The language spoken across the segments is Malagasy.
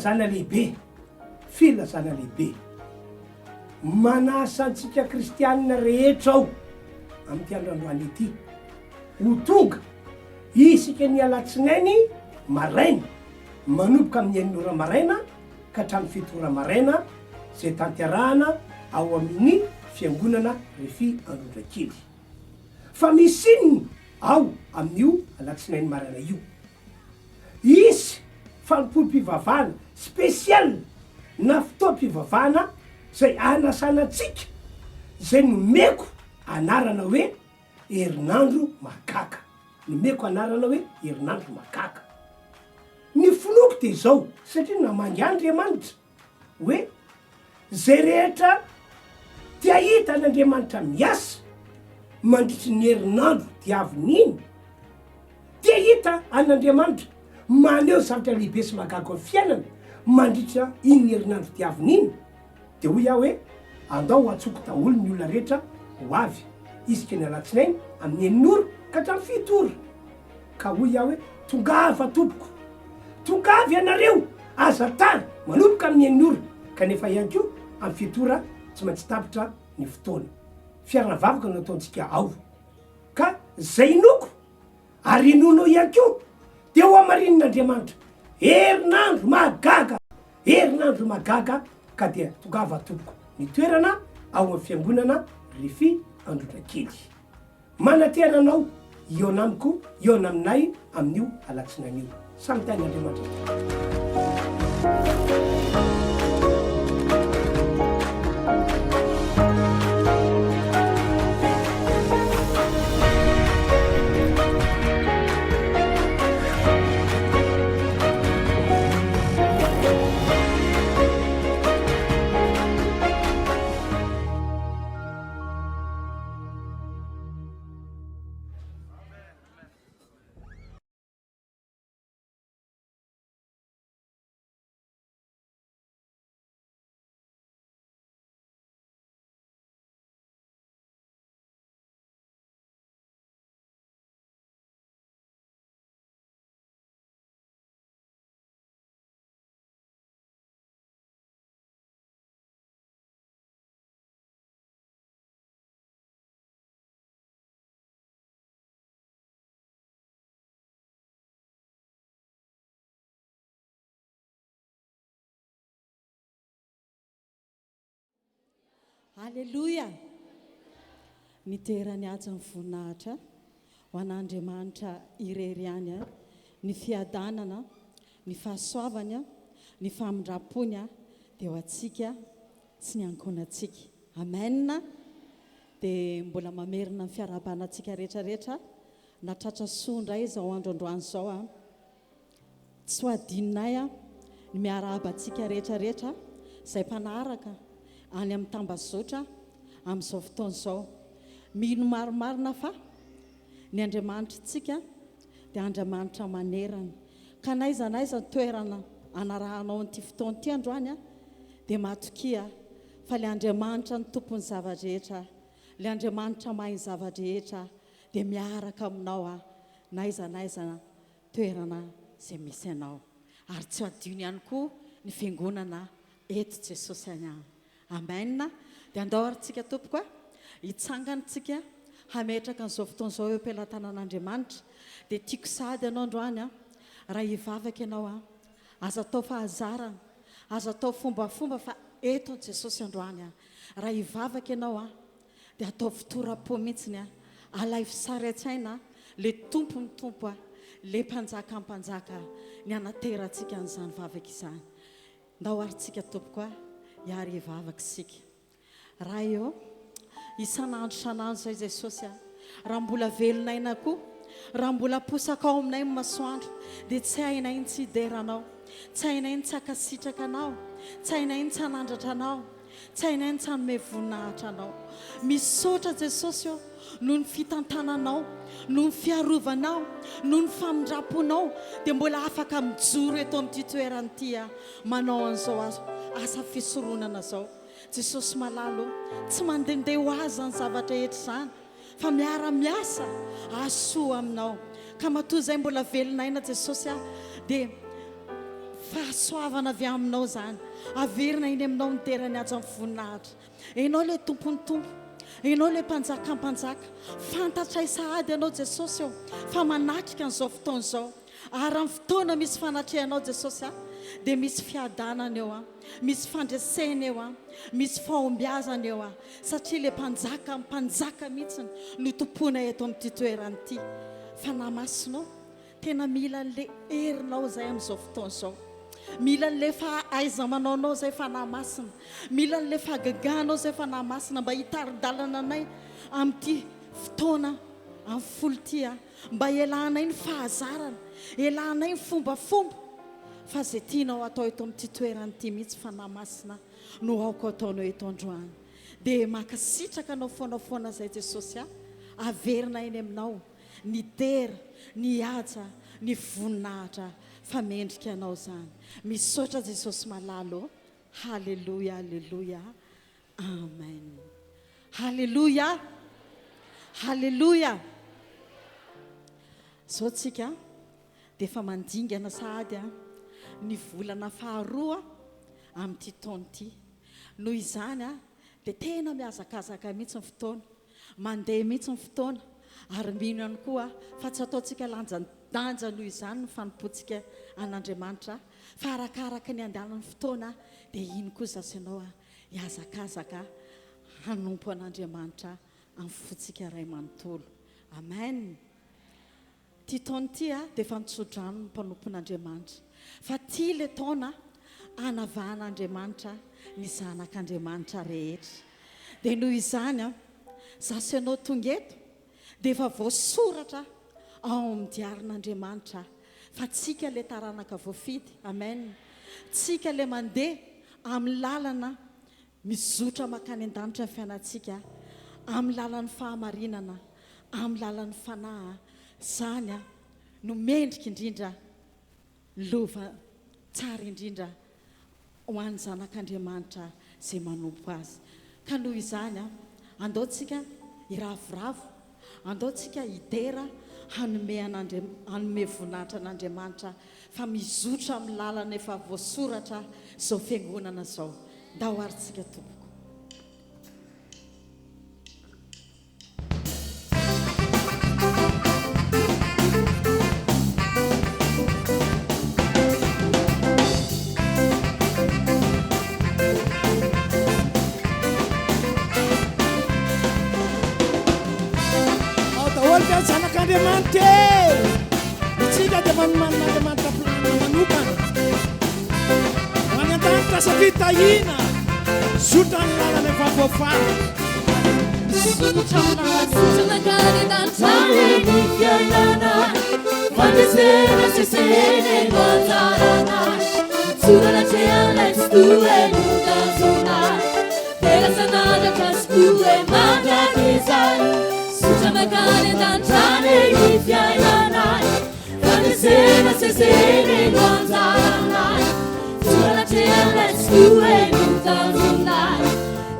Filazana lehibe, filazana lehibe. Manasa antsika kristianina rehetra aho amin'ity andro androany ity ho tonga isika ny alatsinainy maraina manomboka amin'ny enina ora maraina ka hatramin'ny fito ora maraina izay tanterahana ao amin'ny fiangonana Refi Androndrakely. Fa misy inona ao amin'io alatsinainy maraina io? Hisy fanompoam-pivavahana spécial na fotoam-pivavahana izay hanasana antsika izay nomeko anarana hoe herinandro mahagaga. Nomeko anarana hoe herinandro mahagaga. Ny finoako dia izao, satria namangy ahy Andriamanitra hoe izay rehetra te hahita an'Andriamanitra miasa mandritry ny herinandro diaviny iny, te hahita an'Andriamanitra maneho zavatra lehibe sy mahagaga amin'ny fiainana mandritra iny herinandro diaviny iny, dia hoy aho hoe andao antsoiko daholo ny olona rehetra ho avy isika ny alatsinainy amin'ny enina ora ka hatramin'ny fito ora. Ka hoy aho hoe, Tongava, tompoko! Tongava ianareo! Aza tara! Manomboka amin'ny enina ora, kanefa ihany koa amin'ny fito ora tsy maintsy tapitra ny fotoana. Fiaraha-mivavaka no ataontsika ao. Ka izay inoako, ary inoanao ihany koa, dia ho hamarinin'Andriamanitra. Herinandro mahagaga! Herinandro mahagaga! Ka dia tongava, tompoko! Ny toerana ao amin'ny fiangonana Rify Androndrakely. Manantena anao hihaona amiko, hihaona aminay amin'io alatsinainy io. Samy tahin'Andriamanitra tompoko. Aleloia! Midera ny haja ny voninahitra ho an'Andriamanitra irery ihany ny fiadanana, ny fahasoavany, ny famindrampony dia ho antsika sy ny ankohonantsika. Amen! Dia mbola mamerina ny fiarahabana antsika rehetra rehetra nahatratra soa indray izao andro androany izao an! Tsy ho adinonay an ny miarahaba antsika rehetra rehetra izay mpanaraka any amin'ny tambazotra amin'izao fotoana izao. Mino marimarina fa ny Andriamanitritsika dia Andriamanitra manerana. Ka n'aiza n'aiza toerana anarahanao an'ity fotoana ity androany an, dia matokia fa ilay Andriamanitra ny tompon'ny zava-drehetra, ilay Andriamanitra mahay ny zava-drehetra dia miaraka aminao an, n'aiza n'aiza toerana izay misy anao. Ary tsy adino ihany koa ny fiangonana eto Jesosy any an. Amen. Dia andao ary tsika tompoko a, hitsangana tsika hametraka an'izao fotoana izao eo am-pelatanan'Andriamanitra. Dia tiako sahady ianao androany an, raha hivavaka ianao an, aza atao fahazarana, aza atao fombafomba fa eto Jesosy androany an. Raha hivavaka ianao an, dia ataovy tora-po mihitsiny an, alaivo sary an-tsaina le Tompon'ny Tompo an, le Mpanjakan'ny Mpanjaka ny hanaterantsika an'izany vavaka izany. Ndao ary tsika tompoko a, hiary hivavaka isika. Ray ô, isan'andro isan'andro izay Jesosy a, raha mbola velon'aina koa, raha mbola posaka ao aminay ny masoandro, dia tsy hainay ny tsy hidera Anao, tsy hainay ny tsy hankasitraka Anao, tsy hainay ny tsy hanandratra Anao, Tsy hainay ny tsy hanome voninahitra Anao. Misaotra Jesosy ô, noho ny fitantananao, noho ny fiarovanao, noho ny famindram-ponao, dia mbola afaka mijoro eto amin'ity toerana ity aho, manao an'izao asa fisoronana izao. Jesosy malala ô, tsy mandehandeha ho azy izany zavatra rehetra izany, fa miara miasa hahasoa aminao ka matoa izay mbola velona aina Jesosy ah dia Fahasoavana avy aminao izany. Averina eny aminao ny dera ny haja ny voninahitra. Ianao ilay Tompon'ny tompo. Ianao ilay Mpanjakan'ny mpanjaka. Fantatray sahady Ianao Jesosy ô, fa manatrika an'izao fotoana izao. Ary amin'ny fotoana misy fanatrehanao Jesosy a, dia misy fiadanana eo a, misy fandresena eo a, misy fahombiazana eo a, satria ilay Mpanjakan'ny mpanjaka mihitsy no tompoina eto amin'ity toerana ity. Fanahy Masina ô, Tena mila an'le herinao zay amin'izao fotoana izao. Mila an'le fahaiza-manaonao zay Fanahy Masina. Mila an'le fahagaganao zay Fanahy Masina mba hitari-dalana anay amin'ity fotoana amin'ny folo ity a. Mba hialanay ny fahazarana, hialanay ny fombafomba fa zay tianao atao eto amin'ity toerana ity mihitsy Fanahy Masina no aoka ataonao eto androany. Dia mankasitraka anao foana foana zay Jesosy a. Averina eny aminao. Ny dera, ny haja, ny voninahitra fa mendrika anao izany. Misaotra Jesosy malala ô. Haleloia haleloia Amen. Haleloia Haleloia. Zao tsika dia efa mandingana sahady ny volana faharoa amin'ity taona ity. Noho izany dia tena mihazakazaka mihitsy ny fotoana. Mandeha mihitsy ny fotoana ary mino ihany koa aho fa tsy ataontsika lanjan-danja noho izany ny fanompoantsika an'Andriamanitra fa arakaraka ny andehanan'ny fotoana dia iny koa izaho sy ianao hihazakazaka hanompo an'Andriamanitra amin'ny fontsika iray manontolo. Amen. Ity taona ity dia efa nitsodrano ny mpanompon'Andriamanitra. Fa ity ilay taona hanavahan'Andriamanitra ny zanak'Andriamanitra rehetra. Dia noho izany, izaho sy ianao tonga eto dia efa voasoratra ao amin'ny diarin'Andriamanitra fa tsika ilay taranaka voafidy. Amen. Tsika ilay mandeha amin'ny lalana Mizotra mankany an-danitra ny fiainantsika amin'ny lalan'ny fahamarinana, amin'ny lalan'ny Fanahy. Izany no mendrika indrindra, lova tsara indrindra ho an'ny zanak'Andriamanitra izay manompo Azy. Ka noho izany, andao tsika hiravoravo Andao tsika hidera hanome an'Andria hanome voninahitra an'Andriamanitra fa mizotra amin'ny lalana efa voasoratra izao fiangonana izao. Ndao ary tsika tompoko. Ao daholo ve zanak'Andriamanitra e! Isika dia manomanin'Andriamanitra planina manokana. Ho any an-danitra satria tahiana. Zotra ny lalana efa voafaritra. Zotra ny lalana. Zotra mankany an-danitra any ny fiainana. Fandresena sesehena no anjaranay. Mijoro anatrehan'ilay Tsitoha no tanjonay. Tena sanandratra sy koa mandrakizay. Zotra mankany an-danitra any ny fiainanay. Fandresena sesehena no anjaranay. Mijoro anatrehan'ilay Tsitoha no tanjonay.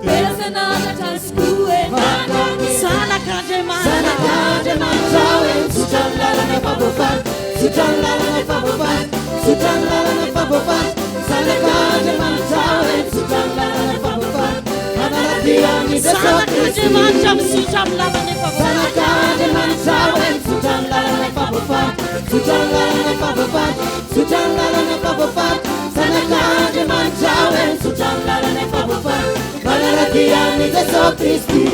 Tena sanandratra sy koa mandrakizay. Zanak'Andriamanitra. Zanak'Andriamanitra hoe tsotra ny lalana efa voafaritra, tsotra ny lalana efa voafaritra, tsotra ny lalana efa voafaritra. Zanak'Andriamanitra hoe tsotra ny lalana efa voafaritra, manara-dia an'i Jesosy Kristy. Zanak'Andriamanitra mizotra amin'ny lalana efa voafaritra. Zanak'Andriamanitra hoe tsotra ny lalana efa voafaritra, tsotra ny lalana efa voafaritra, tsotra ny lalana efa voafaritra. Zanak'Andriamanitra hoe tsotra ny lalana efa voafaritra, manara-dia an'i Jesosy Kristy.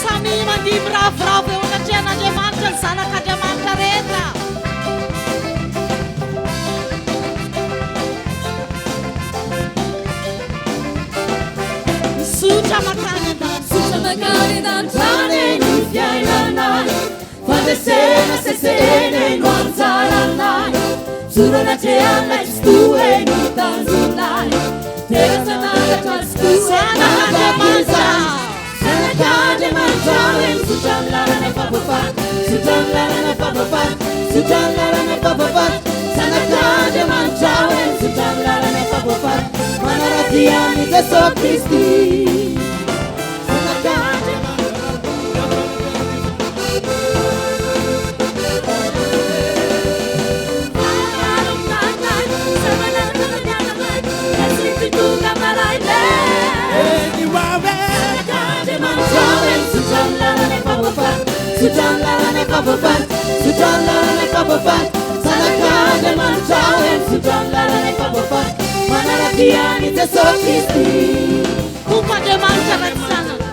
Samia mandihy miravoravo eo anatrehan'Andriamanitra ny zanak'Andriamanitra rehetra. Mizotra mankany an-danitra. Mizotra mankany an-danitra any ny fiainanay. Fandresena sesehena no anjaranay. Mijoro anatrehan'ilay Tsitoha no tanjonay. Tena sanandratra sy koa Zanak'Andriamanitra. Zanak'Andriamanitra hoe mizotra amin'ny lalana efa voafaritra. Mizotra amin'ny lalana efa voafaritra. Mizotra amin'ny lalana efa voafaritra. Zanak'Andriamanitra hoe mizotra amin'ny lalana efa voafaritra. Manara-dia an'i Jesoa Kristy. Zanak'Andriamanitra. Tsotra ny lalana efa voafaritra, tsotra ny lalana efa voafaritra, Zanak'Andriamanitra aho e, tsotra ny lalana efa voafaritra, manara-dia an'i Jesoa Kristy. Tompo Andriamanitra Ray sy Zanaka.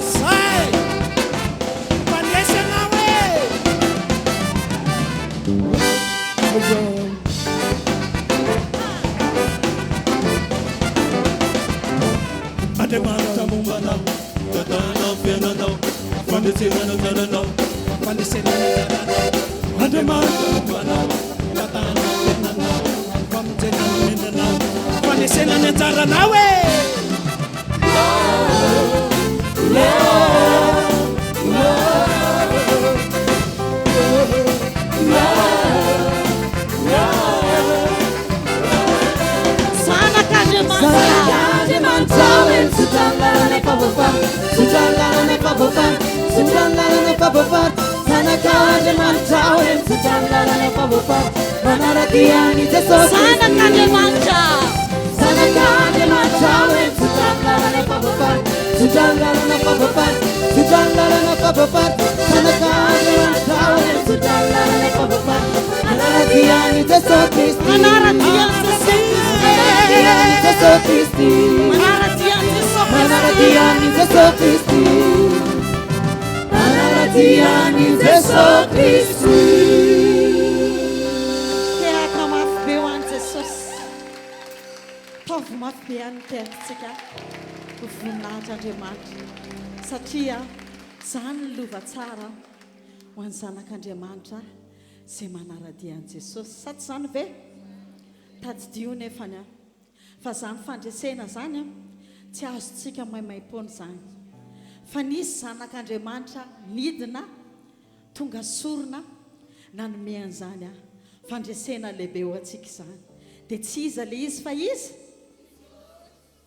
Zay! Mpandresy anao e! Andriamanitra momba anao, tantanao fiainanao, fandresena ny anjaranao, fandresena ny anjaranao. Andriamanitra momba anao, tantanao fiainanao, famonjena ny fiainanao, fandresena ny anjaranao e! Zanak'Andriamanitra. Zanak'Andriamanitra hoe mitsotra ny lalana efa voafaritra, tsotra ny lalana efa voafaritra, tsotra ny lalana efa voafaritra. Zanak'Andriamanitra hoe mitsotra ny lalana efa voafaritra, manara-dia an'i Jesoa Kristy. Manara-dia an'i Jesoa Manara-dia an'i Jesoa Kristy. Manara-dia an'i Jesoa Kristy. Manara-dia an'i Jesoa Kristy. Manara-dia an'i Jesoa Kristy. Tehaka mafy be ho an'i Jesosy. Taovy mafy be ihany ny tehakintsika ho voninahitr'Andriamanitra satria izany ny lova tsara ho an'ny zanak'Andriamanitra izay manara-dia an'i Jesosy. Sa tsy izany ve? Tadidio nefany an, fa izany fandresena izany an, tsy azontsika maimaimpoana izany. Fa nisy zanak'Andriamanitra nidina Tonga sorona nanome an'izany aho. Fandresena lehibe ho antsika izany. Dia tsy iza ilay izy fa iza?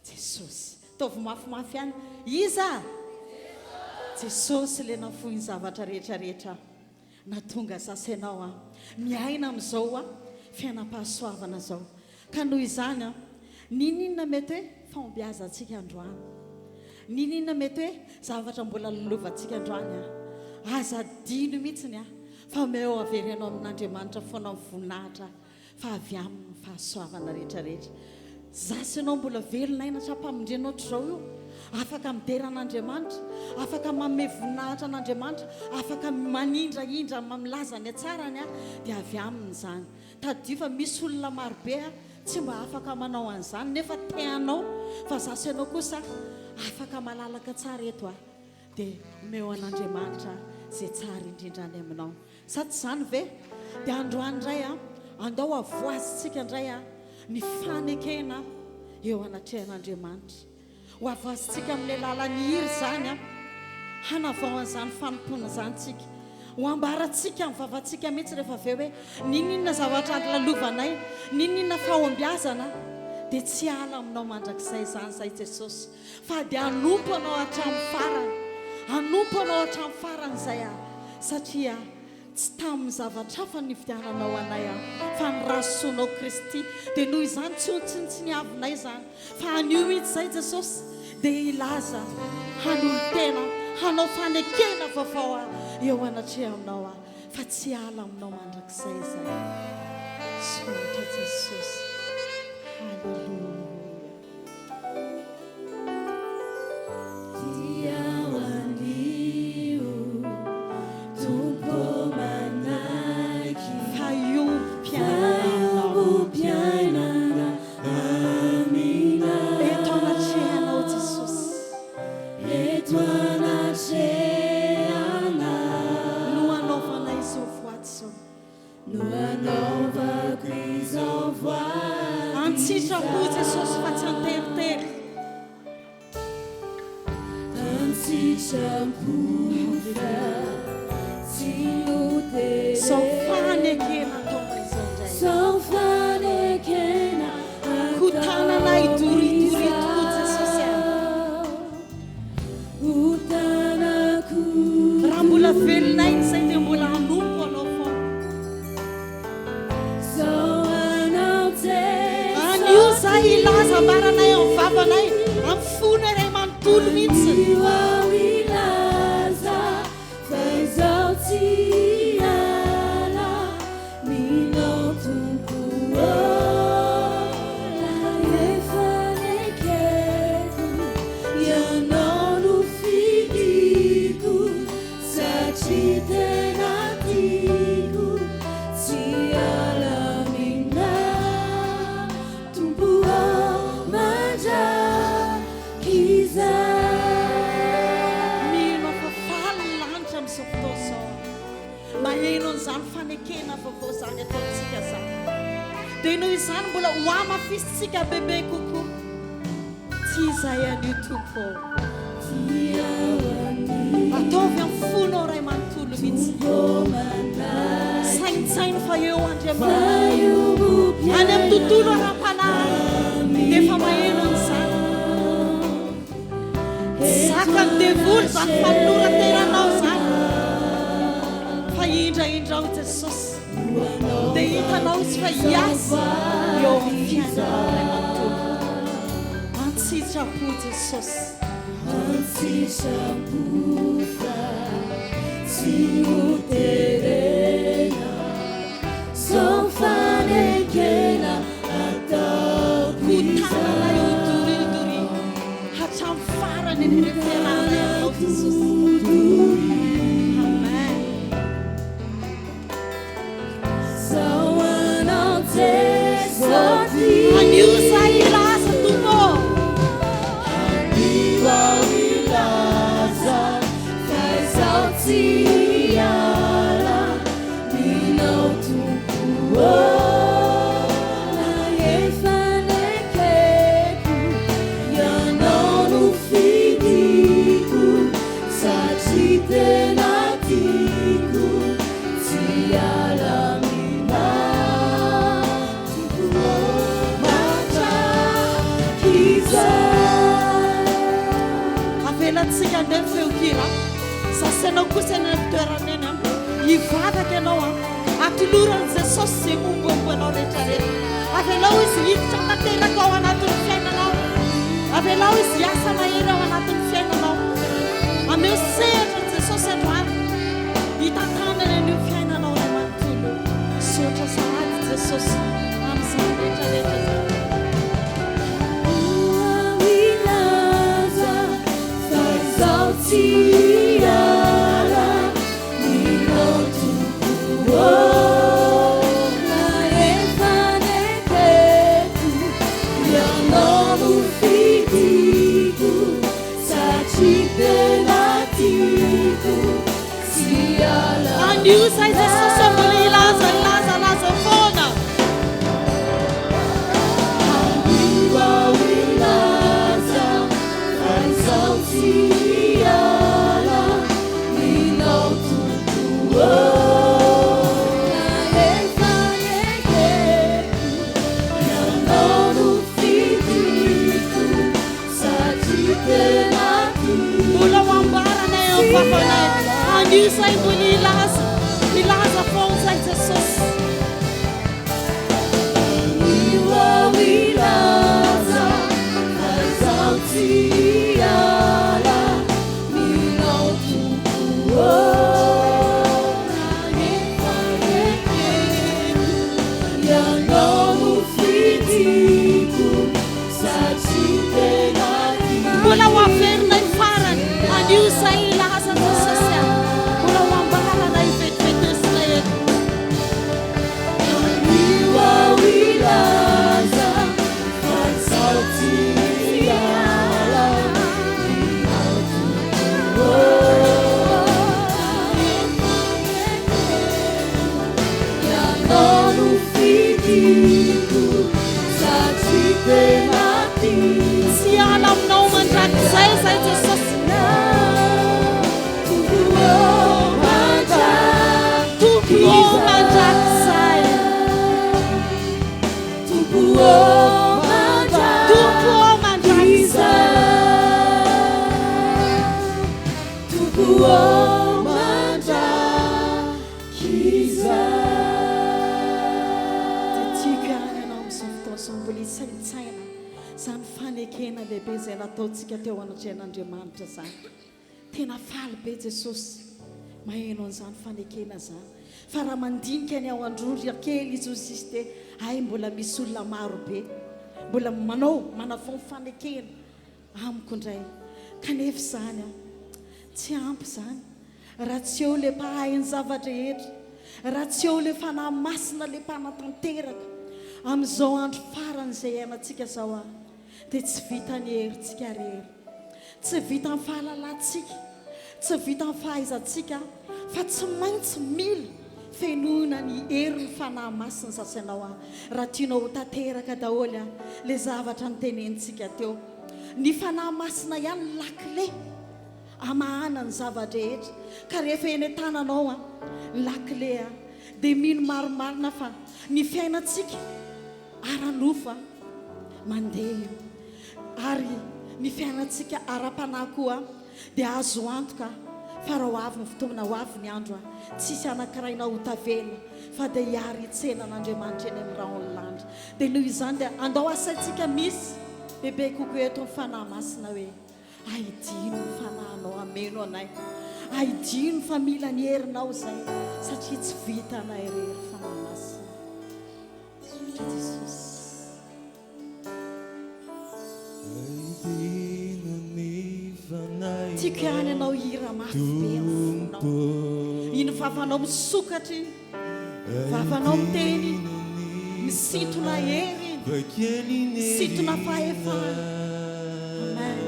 Jesosy. Ataovy mafimafy ihany. Iza? Jesosy ilay nafoy ny zavatra rehetra rehetra nahatonga za sy ianao aho miaina amin'izao aho fiainam-pahasoavana izao. Ka noho izany an, n'inon'inona mety hoe fahombiazantsika androany, n'inon'inona mety hoe zavatra mbola lolovantsika androany an, aza adino mihitsiny an, fa omeo avereno amin'Andriamanitra foana ny voninahitra fa avy aminy ny fahasoavana rehetra rehetra. Za sy ianao mbola velona aina tra-pamonjena ohatr'izao io, afaka midera an'Andriamanitra, afaka manome voninahitra an'Andriamanitra, afaka manindrahindra milaza ny hatsarany an, dia avy aminy izany. Tadidio fa misy olona marobe tsy mba afaka manao an'izany nefa te hanao fa za sy ianao kosa afaka malalaka tsara eto a! dia omeo an'Andriamanitra izay tsara indrindra any aminao. Sa tsy izany ve? Dia androany indray a, andao havoazintsika indray a ny fanekena eo anatrehan'Andriamanitra. Ho havazintsika amin'ny alalan'ny hira izany an! Hanavao an'izany fanompoana izany tsika. Ho ambarantsika amin'ny vavantsika mihitsy rehefa avy eo hoe, n'inon'inona zavatra lalovanay, n'inon'inona fahombiazana, dia tsy hiala aminao mandrakizay izany izahay Jesosy, fa dia hanompo Anao hatramin'ny farany. Hanompo Anao hatramin'ny farany izay aho, satria Tsy tamin'ny zavatra hafa no nividiananao anay aho, fa ny ra soanao Kristy. Dia noho izany tsy ho tsinontsiniavinay izany, fa anio mihitsy izay Jesosy dia hilaza hanolo-tena hanao fanekena vaovao aho eo anatrehanao aho, fa tsy hiala aminao mandrakizay izay. Misaotra Jesosy. Haleloia. Fa iombom-piainana aminao. Eto anatrehanao Jesosy. No anaovanay izao voady izao. No anaovako izao voady An-tsitrapo Jesosy fa tsy an-teritery. An-tsitrapo fa Izao fanekena ataonay izao indray. Ho tananay doridory tokoa Jesosy a. Raha mbola velona aina izay dia mbola hanompo Anao foana. Anio izahay hilaza ambaranay amin'ny vavanay, amin'ny fonay iray manontolo mihitsy. Mino aho fa faly ny lanitra amin'izao fotoana izao maheno an'izany fanekena vaovao izany ataontsika izany. Dia noho izany mbola ho hamafisintsika bebe kokoa. Tia izahay anio Tompo ô. Ataovy amin'ny fonao iray manontolo mihitsy. Saintsaino fa eo Andriamanitra. Any amin'ny tontolo ara-panahy any dia efa maheno an'izany. Tsy zakan'ny devoly izany fanoloran-tenanao izany. Fa indraindrao Jesosy dia hitanao Izy fa hiasa eo amin'ny fiainanao iray manontolo. An-tsitrapo Jesosy. An-tsitrapo fa tsy hoterena. Zao fanekena ataoko Ho tananay ho doria doria hatramin'ny farany ny fiarahanay aminao Jesosy. Amen. Anio izahay hilaza Tompo ô. Anio aho hilaza fa izaho tsy hiala aminao Tompo ô. Na efa nekeko Ianao no fidiko satria tena tiako tsy hiala aminao Tompo ô mandrakizay. Avelantsika handeha ny feon-kira. Za sy ianao kosa eny amin'ny fitoerana eny an. Hivavaka ianao an. Atoloro an'i Jesosy izay mombombo anao rehetra rehetra. Avelao Izy hiditra tanteraka ao anatin'ny fiainanao. Avelao Izy hiasa mahery ao anatin'ny fiainanao. Ameo sehatra an'i Jesosy androany hitantanany an'io fiainanao iray manontolo io. Misaotra sahady Jesosy amin'izany rehetra rehetra izany. Koa milaza fa izaho tsy hiala aminao Tompo ô. Na efa nekeko Ianao no fidiko satria tena tiako tsy hiala Anio izay Jesosy mbola hilaza hilaza laza foana. Anio aho hilaza fa izaho tsy hiala aminao Tompo ô. Na efa nekeko Ianao no fidiko satria tena tiako. Mbola ho ambaranay ao vavanay anio izay mbola hilaza hilaza foana izay Jesosy. Anio aho hilaza fa izaho tsy hiala aminao Tompo ô. Na efa nekeko Ianao no fidiko satria tena tiako. Mbola ho averinay farany anio izay hilaza Jesosy a. Mbola ho ambaranay vetivetisinay eto. Anio aho hilaza fa izaho tsy hiala aminao Tompo ô. Ianao no fidiko satria tena tiako. Tsy hiala aminao mandrakizay izay Jesosy. Tompo ô mandrakizay. nisaintsaina izany fanekena lehibe izay nataontsika teo anatrehan'Andriamanitra izany. Tena faly be Jesosy maheno an'izany fanekena izany. Fa raha mandinika ny ao Androria kely izy hoy izy dia hay mbola misy olona maro be mbola manao, manavao ny fanekena amiko indray. Kanefa izany an, tsy ampy izany raha tsy eo ilay mpahay ny zava-drehetra, raha tsy eo ilay Fanahy Masina ilay mpanatanteraka. Amin'izao andro farany izay iainantsika izao an, dia tsy vitan'ny herintsika irery, tsy vitan'ny fahalalantsika, tsy vitan'ny fahaizantsika fa tsy maintsy mila fenoina ny herin'ny Fanahy Masina sasy ianao an, raha tianao ho tanteraka daholo an, ilay zavatra notenenintsika teo. Ny Fanahy Masina ihany ny lakile hamahana ny zava-drehetra, ka rehefa eny an-tananao an, ny lakile an, dia mino marimarina fa ny fiainantsika, ara-nofo a, mandeha io. Ary ny fiainantsika ara-panahy koa dia azo antoka fa raha ho avy ny fotoana, ho avy ny andro a, tsy hisy anankiray na ho tavela fa dia hiary hitsena an'Andriamanitra eny amin'ny rahon'ny lanitra. Dia noho izany dia andao asaintsika misy bebe kokoa eto ny Fanahy Masina hoe, Aidino ny fanahinao hameno anay. Aidino fa mila ny herinao izay satria tsy vitanay irery Fanahy Masina. Misaotra Jesosy. Tiako ihany ianao hira mafy be amin'ny fonao. Iny vavanao misokatra iny, vavanao miteny iny, misintona hery iny, misintona fahefana. Amen.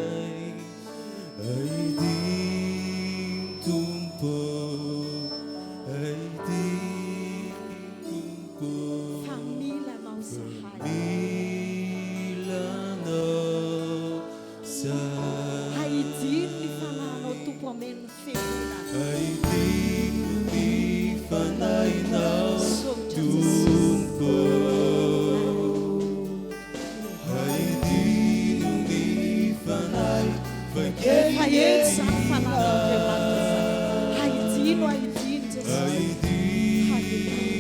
Fa mila anao zahay. Haidino ny fanahinao Tompo ameno ny fiangonana. Misaotra Jesosy. Efa ela izany fanahin'Andriamanitra izany. Haidino, haidino Jesosy. Haleloia.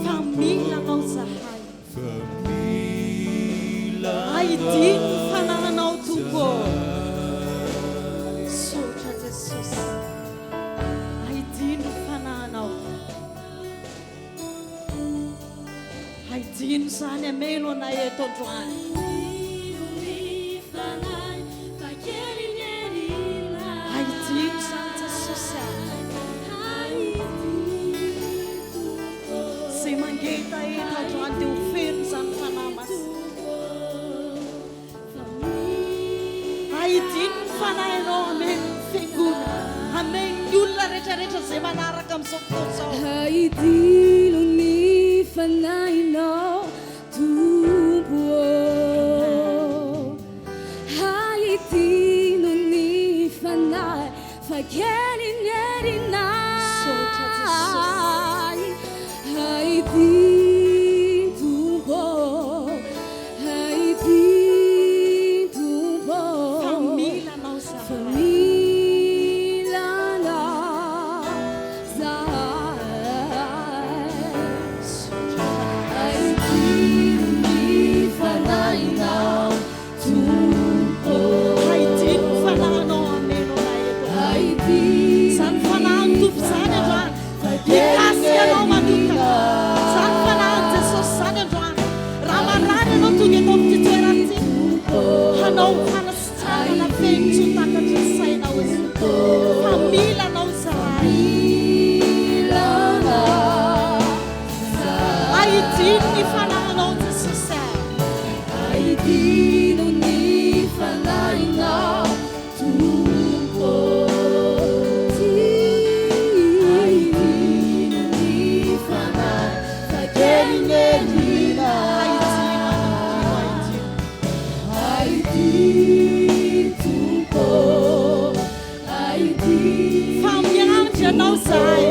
Fa mila Anao zahay. Haidino ny fanahinao Tompo ô. Misaotra Jesosy. Haidino ny fanahinao. Haidino izany hameno anay eto androany. Haidino izany Jesosy a. Izay mangetaheta androany dia ho feno izany Fanahy Masina. Haidino ny Fanahinao hameno ny fiangonana, hameno ny olona rehetrarehetra izay manaraka amin'izao fotoana izao. Haidino ny Fanahinao Tompo ô. Haidino ny Fanahy fa kely ny herinay. Misaotra Jesosy. Haidino Tompo ô. Haidino Tompo ô. Fa mila Anao zahay. Fa mila Anao zahay. Misaotra Jesosy. Haidino ny Fanahinao Tompo ô. Haidino ny Fanahinao hameno anay eto androany. Izany Fanahin'ny Tompo izany androany hikasika anao manokana. Izany Fanahin'i Jesosy izany androany. Raha marary ianao tonga eto amin'ity toerana ity, hanao fanasitranana feno tsy ho takatry ny sainao Izy. Fa mila anao izahay. Aidino ny Fanahinao Jesosy a. Aidino ny Fanahinao Tompo Aidino ny Fanahy fa kely ny herina. Aidino, aidino, Aidino Tompo, aidino Fa miandry Anao izahay.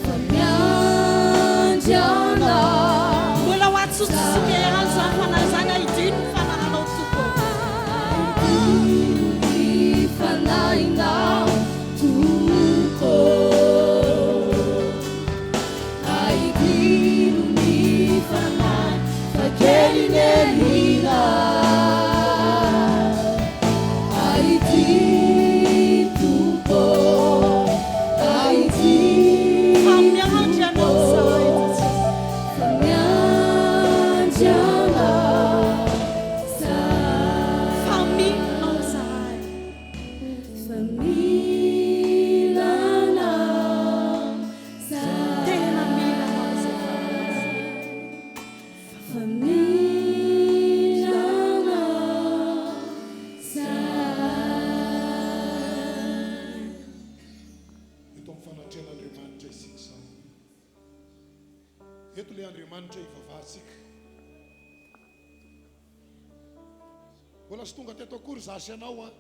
Fa miandry Anao. Mbola ho atsotsotsika ihany izany Fanahy izany, aidino ny Fanahinao Tompo. Aidino ny Fanahinao Tompo. Eto ilay Andriamanitra ivavahantsika. Mbola tsy tonga teto akory izaho sy ianao an.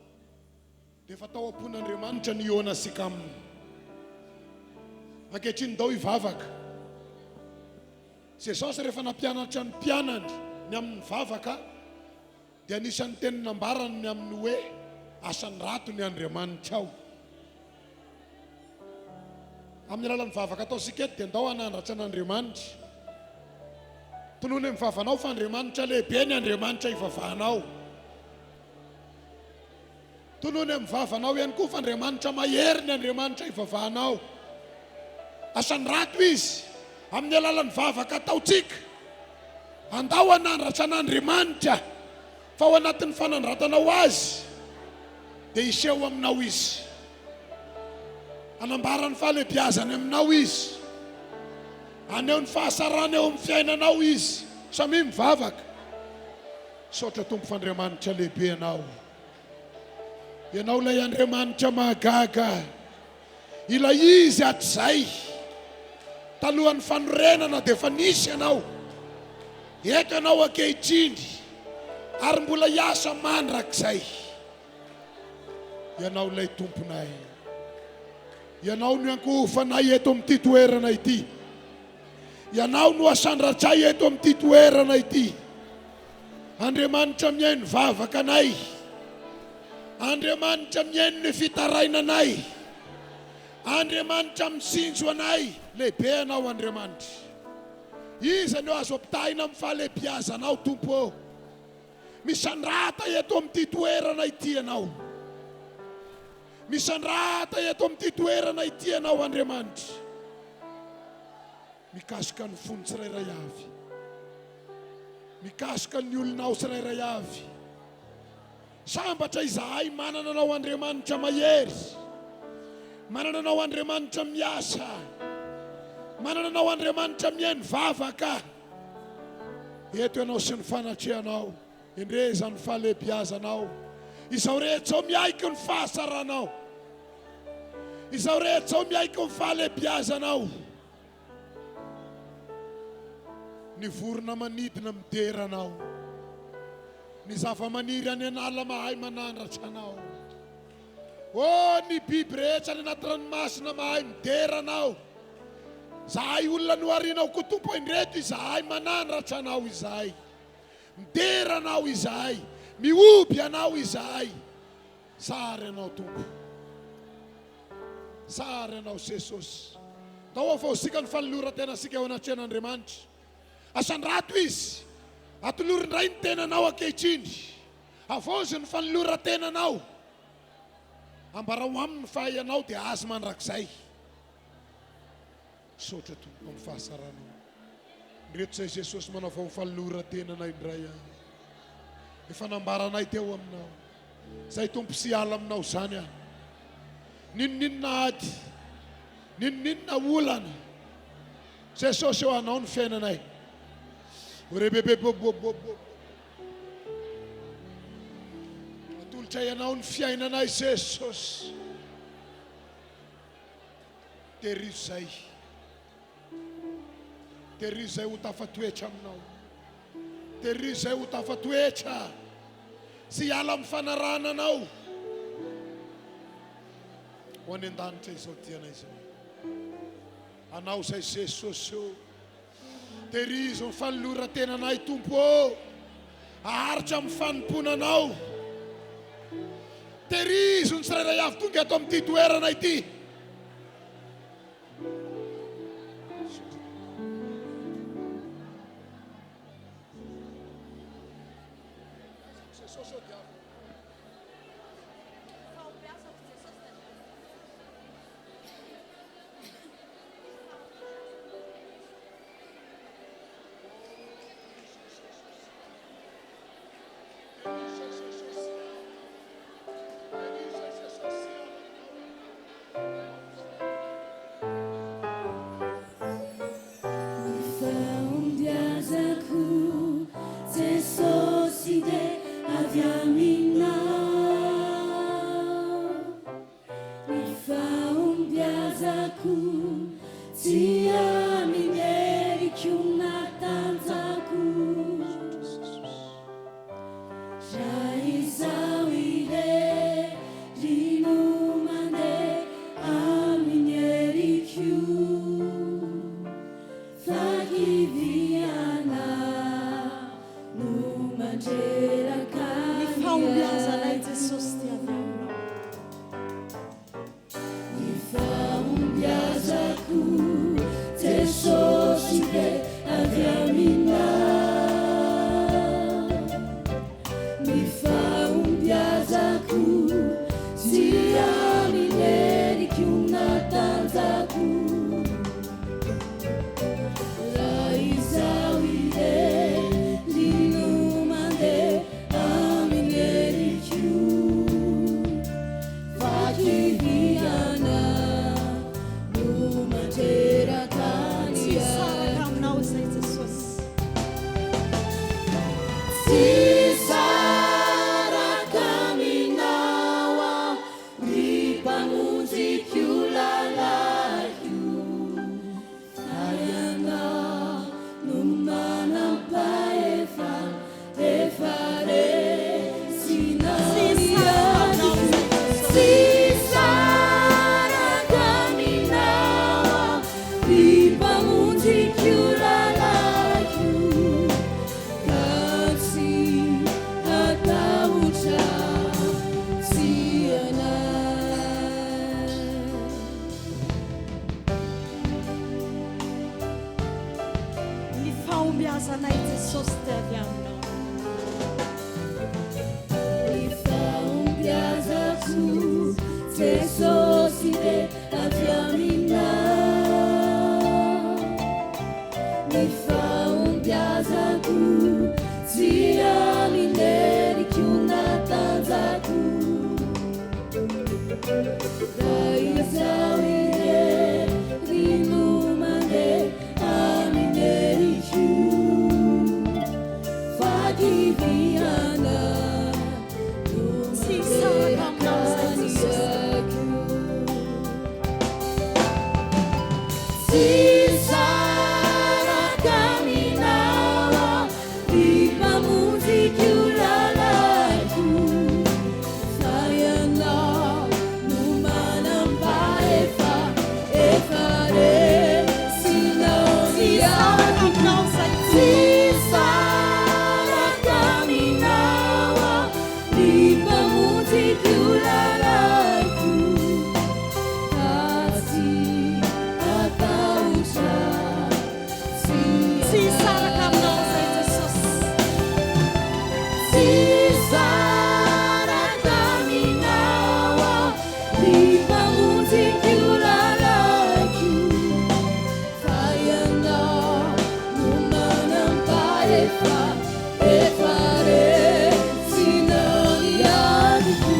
Dia efa tao am-pon'Andriamanitra ny hihaonantsika aminy. Ankehitriny ndao hivavaka. Jesosy rehefa nampianatra ny mpianany ny amin'ny vavaka dia anisan'ny teny nambarany ny amin'ny hoe asandrato ny Andriamanitrao. Amin'ny alalan'ny vavaka ataontsika eto dia ndao hanandratra an'Andriamanitra. Tonony amin'ny vavanao fa Andriamanitra lehibe ny Andriamanitra ivavahanao. Tonony amin'ny vavanao ihany koa fa Andriamanitra mahery ny Andriamanitra ivavahanao. Asandrato Izy amin'ny alalan'ny vavaka ataontsika. Andao hanandratra an'Andriamanitra. Fa ao anatin'ny fanandratanao azy dia hiseho aminao izy. Hanambara ny fahalehibiazany aminao izy. Haneho ny fahasarany eo amin'ny fiainanao izy. Samia mivavaka. Misaotra Tompo fa Andriamanitra lehibe Ianao. Ianao ilay Andriamanitra mahagaga. Ilay Izy hatrizay. Talohan'ny fanorenana dia efa nisy Ianao. Eto Ianao ankehitriny ary mbola hiasa mandrakizay. Ianao ilay Tomponay. Ianao no iankohofanay eto amin'ity toerana ity. Ianao no asandratray eto amin'ity toerana ity. Andriamanitra mihaino vavaka anay. Andriamanitra mihaino ny fitarainanay. Andriamanitra mitsinjo anay. Lehibe Ianao Andriamanitra. Iza no azo ampitahaina amin'ny fahalehibiazanao Tompo ô? Misandrata eto amin'ity toerana ity Ianao. Misandrata eto amin'ity toerana ity Ianao Andriamanitra. Mikasoka ny fony tsirairay avy. Mikasoka ny olonao tsirairay avy. Sambatra izahay manana anao Andriamanitra mahery. Manana anao Andriamanitra miasa. Manana anao Andriamanitra mihaino vavaka. Eto ianao sy ny fanatrehanao. Endrey izany fahalehibiazanao. Izao rehetra izao miaiky ny fahasaranao. Izao rehetra izao miaiky ny fahalehibiazanao. Ny vorona manidina midera anao. Ny zavamaniry any an'ala mahay manandratra anao. Oh, ny biby rehetra any anaty ranomasina mahay midera anao. Zahay olona noharinao koa Tompo indreto izahay manandratra anao izahay. Midera anao izahay. Mihoby anao izahay. Sary anao Tompo. Sary anao Jesosy. Ndao havaozika ny fanoloran-tenantsika eo anatrehan'Andriamanitra. Asandrato Izy. Atolory indray ny tenanao ankehitriny. Havaozy ny fanoloran-tenanao. Ambarao aminy fa ianao dia Azy mandrakizay. Misaotra Tompoko amin'ny fahasaranao. Ireto izay Jesosy manavao ny fanoloran-tenanay indray aho. Efa nambaranay teo aminao. Izay Tompo sy hiala aminao izany aho. N'inon'inona ady, n'inon'inona olana. Jesosy eo anao ny fiainanay. Orebebebobobobo. Atolotray anao ny fiainanay Jesosy. Terizo izay. Terizo izay ho tafatoetra aminao. Terizo izay ho tafatoetra sy hiala amin'ny fanarahana anao. Ho any an-danitra izao diana izao. Anao izay Jesosy ô. Terizo ny fanoloran-tenanay Tompo ô. Haharitra amin'ny fanompoana Anao. Terizo ny tsirairay avy tonga eto amin'ity toerana ity. Ny fahombiazako Jesosy dia avy aminao. Ny fahombiazako tsy amin'ny heriko. heriko na tanjako Raha izaho irery no mandeha amin'ny heriko Fahakiviana no mandreraka Ny ny fahombiazanay aiko. Jesosy dia avy aminao. Ny fahombiazako Jesosy dia avy aminao. Ny fahombiazako tsy amin'ny heriko na tanjako. Raha izaho irery no mandeha amin'ny heriko. Fahakiviana no mandreraka ny Tsy hisaraka aiko. aminao izay Jesosy. Tsy hisaraka aminao aho ry Mpamonjiko lalako. Fa Ianao no manam-pahefa efa resinao Tsy ny hisaraka aminao adiko. izay Jesosy. Tsy hisaraka aminao aho ry Mpamonjiko lalako. Ka tsy hatahotra tsy hanahy. Ny fahombiazanay Jesosy dia avy aminao. Ny fahombiazako Jesosy dia avy aminao. Ny fahombiazako tsy amin'ny heriko na tanjako. Raha izaho irery no mandeha amin'ny heriko. Fahakiviana no Tsy hisaraka aminao mandreraka izay ny Jesosy. aiko. Tsy hisaraka aminao aho ry Mpamonjiko lalako. Fa Ianao no manam-pahefa efa resinao Tsy ny hisaraka adiko. aminao izay Tsy Jesosy. hisaraka aminao aho ry Mpamonjiko lalako. Ka tsy hatahotra tsy Tsy hisaraka aminao izay hanahy. Jesosy. Tsy hisaraka aminao aho ry Mpamonjiko lalako. Fa Ianao no manam-pahefa efa resinao ny adiko.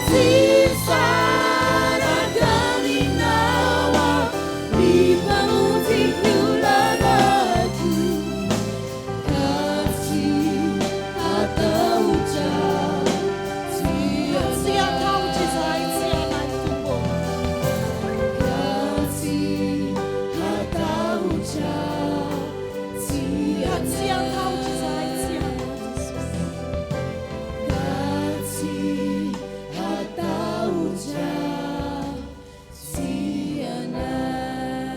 Tsy hisaraka aminao aho ry Mpamonjiko lalako. Ka tsy hatahotra tsy Tsy hatahotra izahay tsy hanahy Tompo. Ka tsy hatahotra tsy Ka tsy hatahotra izahay hanahy. tsy hanahy Jesosy. Ka tsy hatahotra tsy hanahy.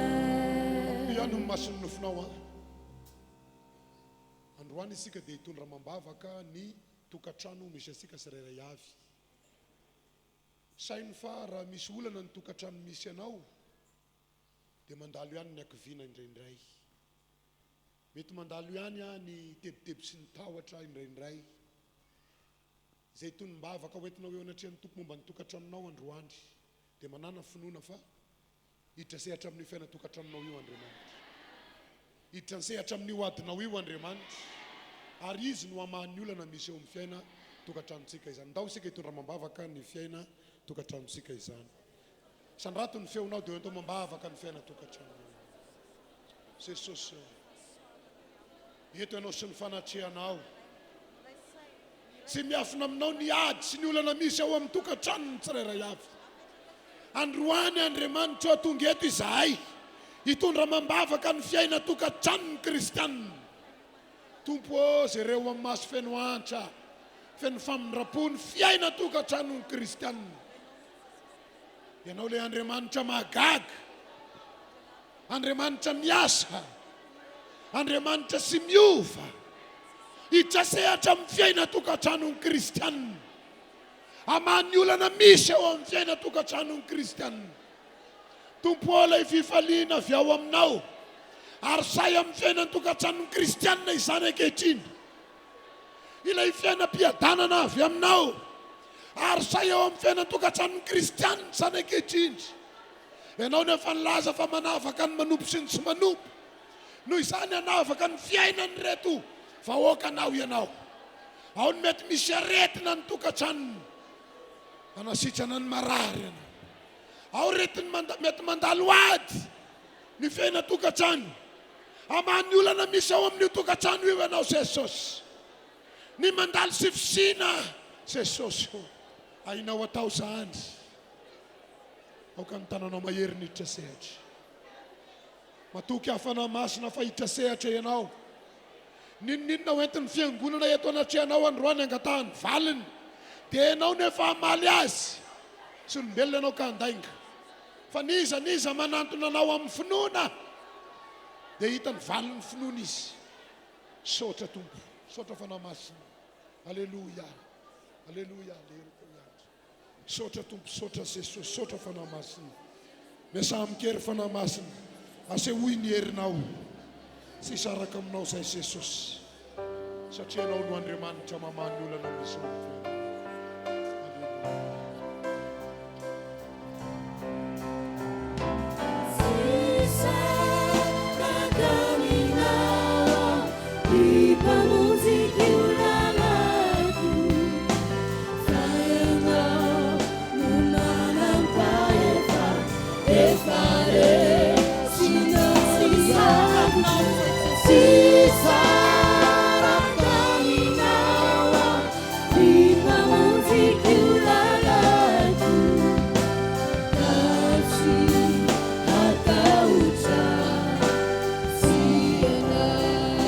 Ihany ny mason'ny nofinao a. Androany isika dia hitondra amam-bavaka ny tokantrano misy antsika tsirairay avy. Saino fa raha misy olana ny tokantrano misy anao dia mandalo ihany ny hakiviana indraindray. Mety mandalo ihany ny tebiteby sy ny tahotra indraindray. Izay tonom-bavaka hoentinao eo anatrehan'ny Tompo momba ny tokantranonao androany dia manàna finoana fa hiditra sehatra amin'io fiainan-tokantranonao io Andriamanitra. Hiditra an-tsehatra amin'io adinao io Andriamanitra ary Izy no hamaha ny olana misy eo amin'ny fiaina tokantranontsika izany. Ndao isika hitondra amam-bavaka ny fiaina tokantranontsika izany. Sandrato ny feonao dia ento amam-bavaka ny fiaina tokantranonao. Jesosy ô. Eto ianao sy ny fanatrehanao. Tsy miafina aminao ny ady sy ny olana misy ao amin'ny tokantranon'ny tsirairay avy. Androany Andriamanitra ô tonga eto izahay. Hitondra amam-bavaka ny fiainan-tokantranon'ny kristianina. Tompo ô, jereo amin'ny maso feno antra, feno famindram-po ny fiainan-tokantranon'ny kristianina. Ianao ilay Andriamanitra mahagaga, Andriamanitra miasa, Andriamanitra tsy miova, hiditra sehatra amin'ny fiainan-tokantranon'ny kristianina. Hamaha ny olana misy eo amin'ny fiainan-tokantranon'ny kristianina. Tompo ô, ilay fifaliana avy ao Aminao, ary sahy amin'ny fiainan-tokantranon'ny kristianina izany ankehitriny. Ilay fiainam-piadanana avy Aminao, ary sahy eo amin'ny fiainan-tokantranon'ny kristianina izany ankehitriny. Ianao no efa nilaza fa manavaka ny manompo sy ny tsy manompo. Noho izany hanavaka ny fiainan'ireto vahoakanao Ianao. Ao ny mety misy aretina ny tokantranony. Hanasitrana ny marary Ianao. Ao reto ny manda, mety mandalo ady ny fiainan-tokantrano. Hamaha ny olana misy ao amin'io tokantrano io Ianao Jesosy. Ny mandalo sy fisiana Jesosy ô. Hainao atao izany. Aoka ny tananao mahery niditra sehatra. Matoky aho Fanahy Masina fa hiditra sehatra Ianao. N'inon'inona ho entin'ny Fiangonana eto anatrehanao androany angatahany valiny, dia Ianao no efa hamaly azy. Tsy olombelona Ianao ka handainga. Fa n'iza n'iza manantona Anao amin'ny finoana, dia hita ny valin'ny finoana izy. Misaotra Tompo. Misaotra Fanahy Masina. Aleloia. Aleloia. Aleloia. Misaotra Tompo, misaotra Jesosy, misaotra Fanahy Masina. Miasà amin-kery Fanahy Masina, asehoy ny herinao. Tsy hisaraka aminao izay Jesosy, satria Ianao no Andriamanitra mamaha ny olana misy eo amin'ny fiainana.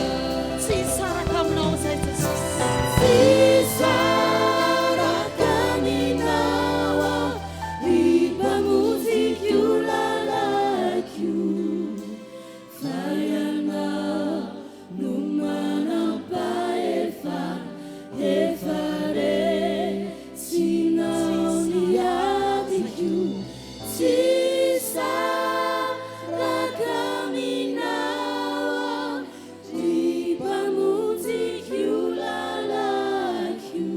Aleloia. Tsy hisaraka aminao izay Jesosy. Tsy hisaraka aminao aho ry Mpamonjiko lalako fa Ianao no manam-pahefa efa resinao ny adiko Tsy hisaraka aminao aho Ry Mpamonjiko lalako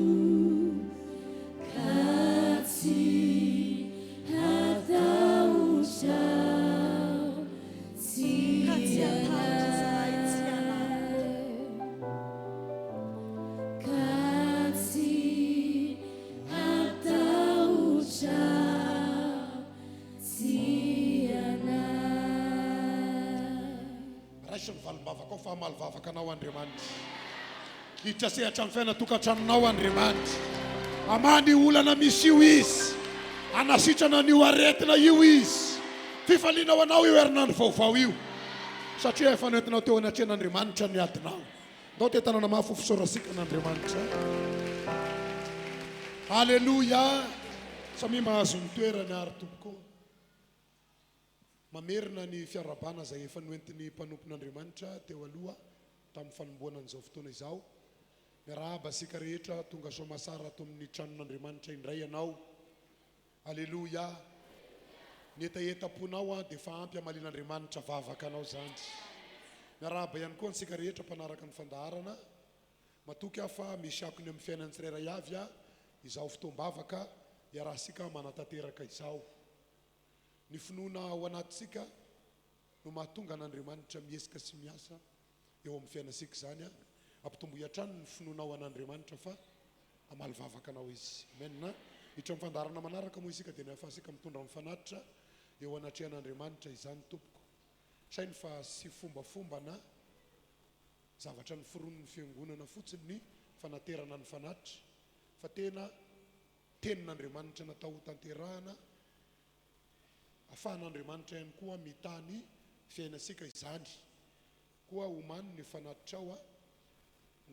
Ka tsy hatahotra aho Tsy Ka tsy hatahotra izahay, tsy hanahaka. Ka tsy hatahotra aho, tsy hanahy. Raiso ny valim-bavakao fa hamaly vavaka anao Andriamanitra. Hiditra sehatra amin'ny fiainan-tokantranonao Andriamanitra. Hamaha ny olana misy io Izy. Hanasitrana an'io aretina io Izy. Fifaliana ho anao io herinandro vaovao io. Satria efa nentinao teo anatrehan'Andriamanitra ny adinao. Ndao te tanana mafy ho fisaorantsika an'Andriamanitra. Aleloia! Samia mahazo ny toerany ary tompoko. Mamerina ny fiarahabana izay efa noentin'ny mpanompon'Andriamanitra teo aloha tamin'ny fanombohana an'izao fotoana izao. Miarahaba antsika rehetra tonga soamasara ato amin'ny tranon'Andriamanitra indray ianao. Aleloia! Ny hetahetam-ponao an dia efa ampy hamalian'Andriamanitra vavaka anao izany. Miarahaba ihany koa antsika rehetra mpanaraka ny fandaharana. Matoky aho fa misy akony amin'ny fiainan'ny tsirairay avy izao fotoam-bavaka iarahantsika manatanteraka izao. Ny finoana ao anatintsika no mahatonga an'Andriamanitra mihesika sy miasa eo amin'ny fiainantsika izany an. Ampitomboy hatrany ny finoanao an'Andriamanitra fa hamaly vavaka anao Izy. Amen. Hiditra amin'ny fandaharana manaraka moa isika dia ny ahafahantsika mitondra ny fanatitra eo anatrehan'Andriamanitra izany tompoko. Saino fa tsy fombafomba na zavatra noforonin'ny fiangonana fotsiny ny fanaterana ny fanatitra fa tena Tenin'Andriamanitra natao hotanterahana, afahan'Andriamanitra ihany koa mitaha ny fiainantsika izany. Koa omano ny fanatitrao a.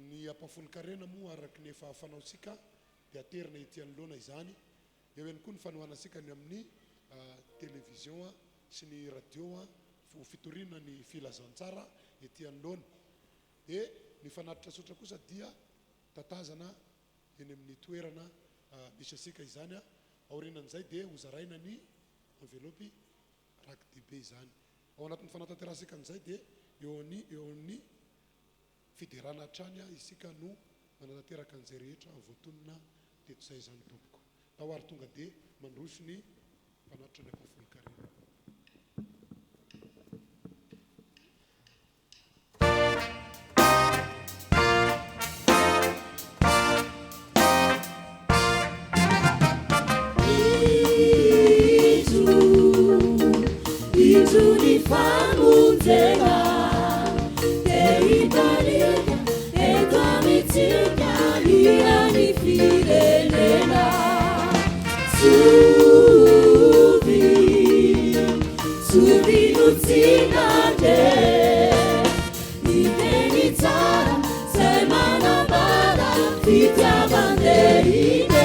Ny ampahafolon-karena moa araka ny efa fanaontsika dia aterina ety anoloana izany. Eo ihany koa ny fanohanantsika ny amin'ny television sy ny radio ho fitoriana ny filazantsara ety anoloana. Dia ny fanatitra tsotra kosa dia tatazana eny amin'ny toerana misy antsika izany. Aorianan'izay dia hozaraina ny enveloppe raki-dehibe izany. Ao anatin'ny fanatanterahasika an'izay dia eo ny eo amin'ny fiderana hatrany isika no manatanteraka an'izay rehetra voatonona teto izay izany tompoko. Tao ary tonga dia mandroso ny mpanatitra ny ampahafolon-karena. Indro ny famonjena te hitarika eto amintsika hian'ny firenena. Tsovy, tsovy no tsy nandre ny teny tsara izay manambara fitiavan-dehibe.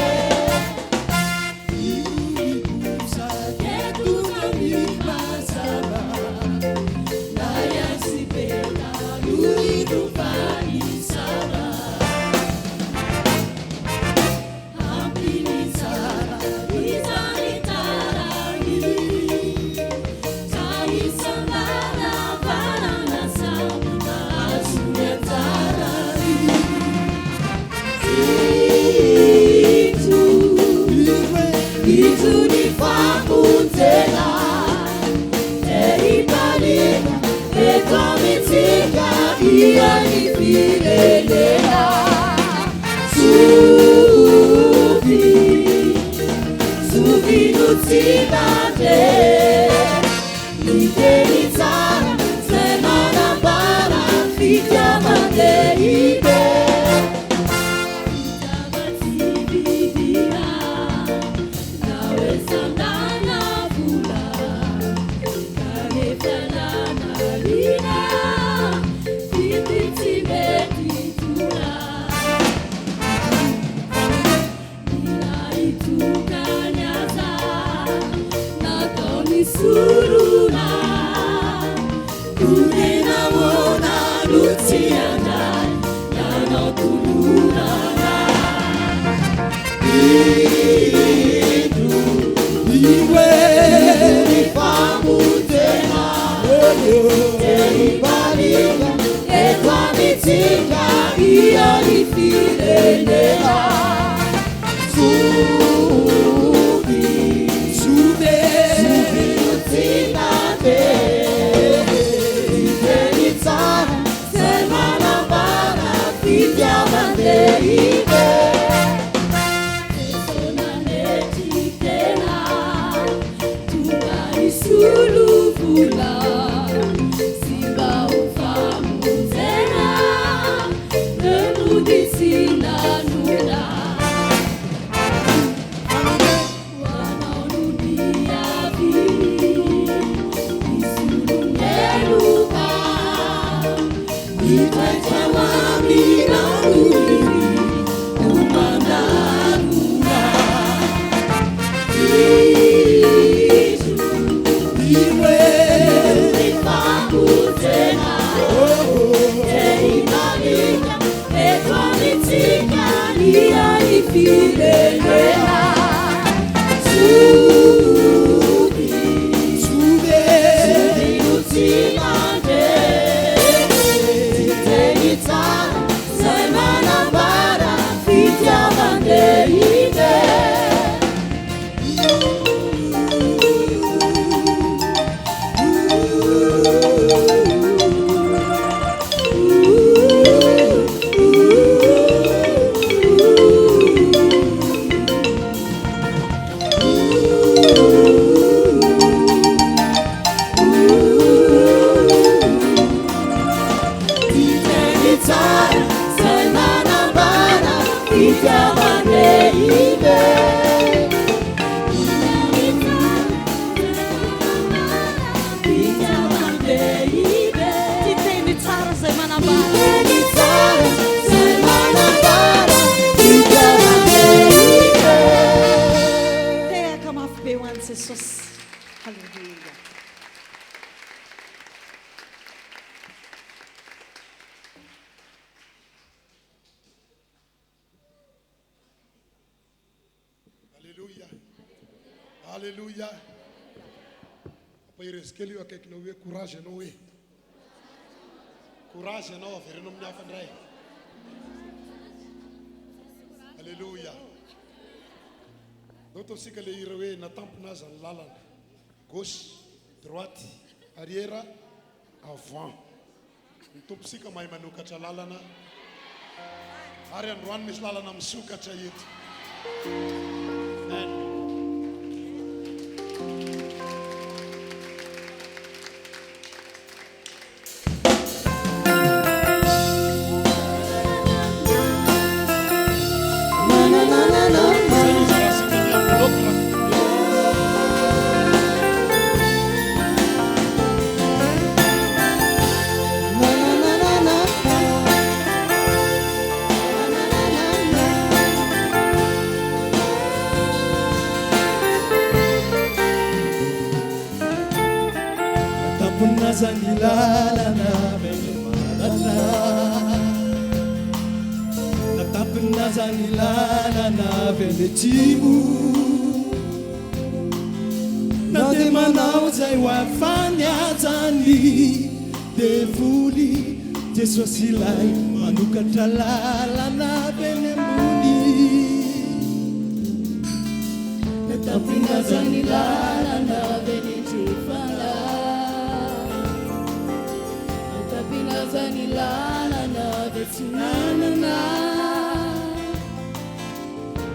Aleloia. Ampaherezo kely io akaikinao hoe courage ianao hoe. Courage ianao avereno amin'ny hafa indray. Aleloia. Ndao ataontsika le hira hoe na tampina aza ny lalana. Gauche, droite, arrière, avant. Ny Tompontsika mahay manokatra lalana ary androany misy lalana misokatra eto. Amen. Izay no izarasika ny enveloppe raha Tampona ny lalana avy any avaratra. Natampina aza ny lalana avy any atsimo. Na dia manao izay ho afany aza ny devoly, Jesosy ilay manokatra lalana avy eny ambony. Natampina aza ny lalana avy eny andrefana. Natampina aza ny lalana avy atsinanana.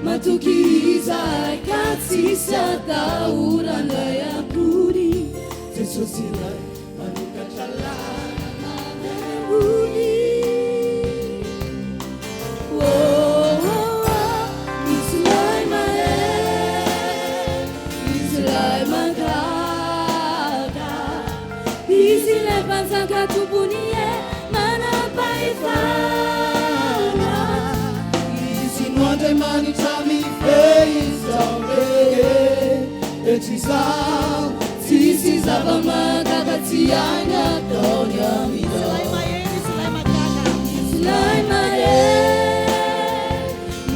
Matoky izahay ka tsisy atahoranay akory. Jesosy ilay manokatra lalana avy any ambony. Oh, oh, oh, Izy ilay mahery, Izy ilay mahagaga, Izy ilay mpanjaka tompony e, manam-pahefana. Izy no Andriamanitra mifehy izao rehetra izao. Tsisy zava-mahagaga tsy hainy ataony Izy ilay aminao. mahery, Izy ilay mahagaga. Izy ilay mahery,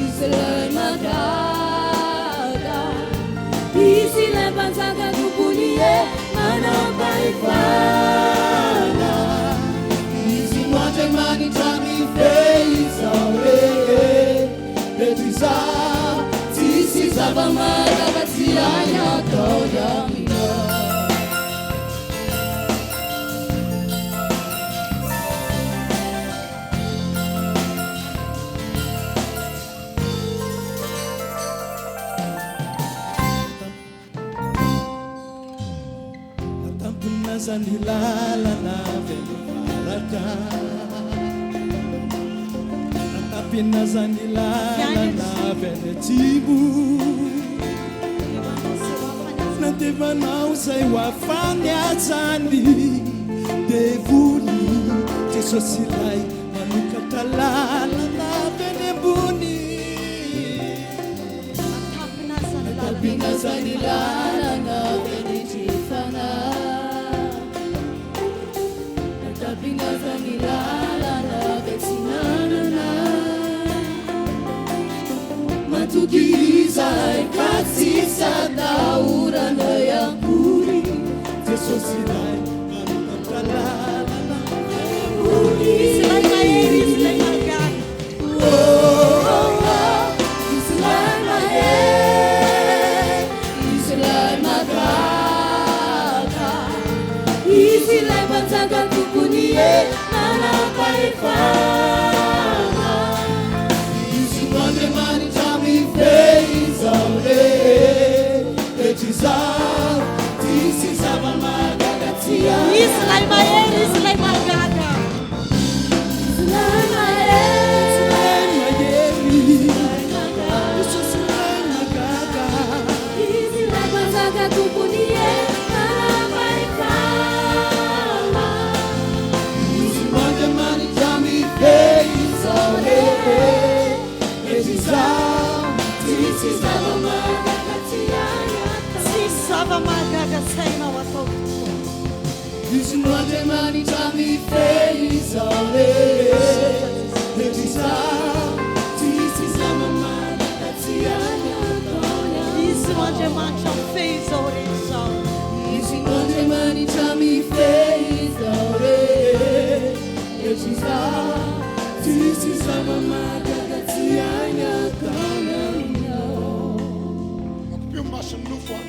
Izy ilay mahagaga, Izy ilay mpanjaka tompony e, manam-pahefana. Izy no Andriamanitra mifehy izao rehetra izao. Tsisy zava-mahagaga tsy hainy ataony aminao. Natampina aza ny lalana avy any avaratra. Natampina aza ny lalana avy any atsimo. Na dia manao izay ho afany aza ny devoly, Jesosy ilay manokatra lalana avy any ambony. Natampina aza ny lalana avy any andrefana. Natampina aza ny lalana avy atsinanana. Matoky izahay ka tsisy atahoranay akory. Jesosy ilay manokatra lalana avy any ambony. Izy ilay mahery, Izy ilay mahagaga. Oh, oh, oh, Izy ilay mahery, Izy ilay mahagaga, Izy ilay mpanjaka tompony e, manam-pahefana. Izy no Andriamanitra mifehy izao rehetra izao. Tsisy zava-mahagaga tsy hainy Izy ilay mahery, Izy ilay mahagaga. Izy ilay mahery, Ilay mahery, Jesosy ilay mahagaga. Izy ilay mpanjaka tompony e, manam-pahefana. Izy no Andriamanitra mifehy izao rehetra izao. Tsisy zava-mahagaga tsy hainy atao. Tsisy zava-mahagaga tsy hainao atao tokoa. Izy no Andriamanitra mifehy izao rehetra izao. Tsisy zava-mahagaga tsy hainy atao. Izy no Andriamanitra mifehy Andriamanitra mifehy izao rehetra izao. Tsisy zava-mahagaga tsy hainy ataony aminao. Ampio ny mason'ny nofo an.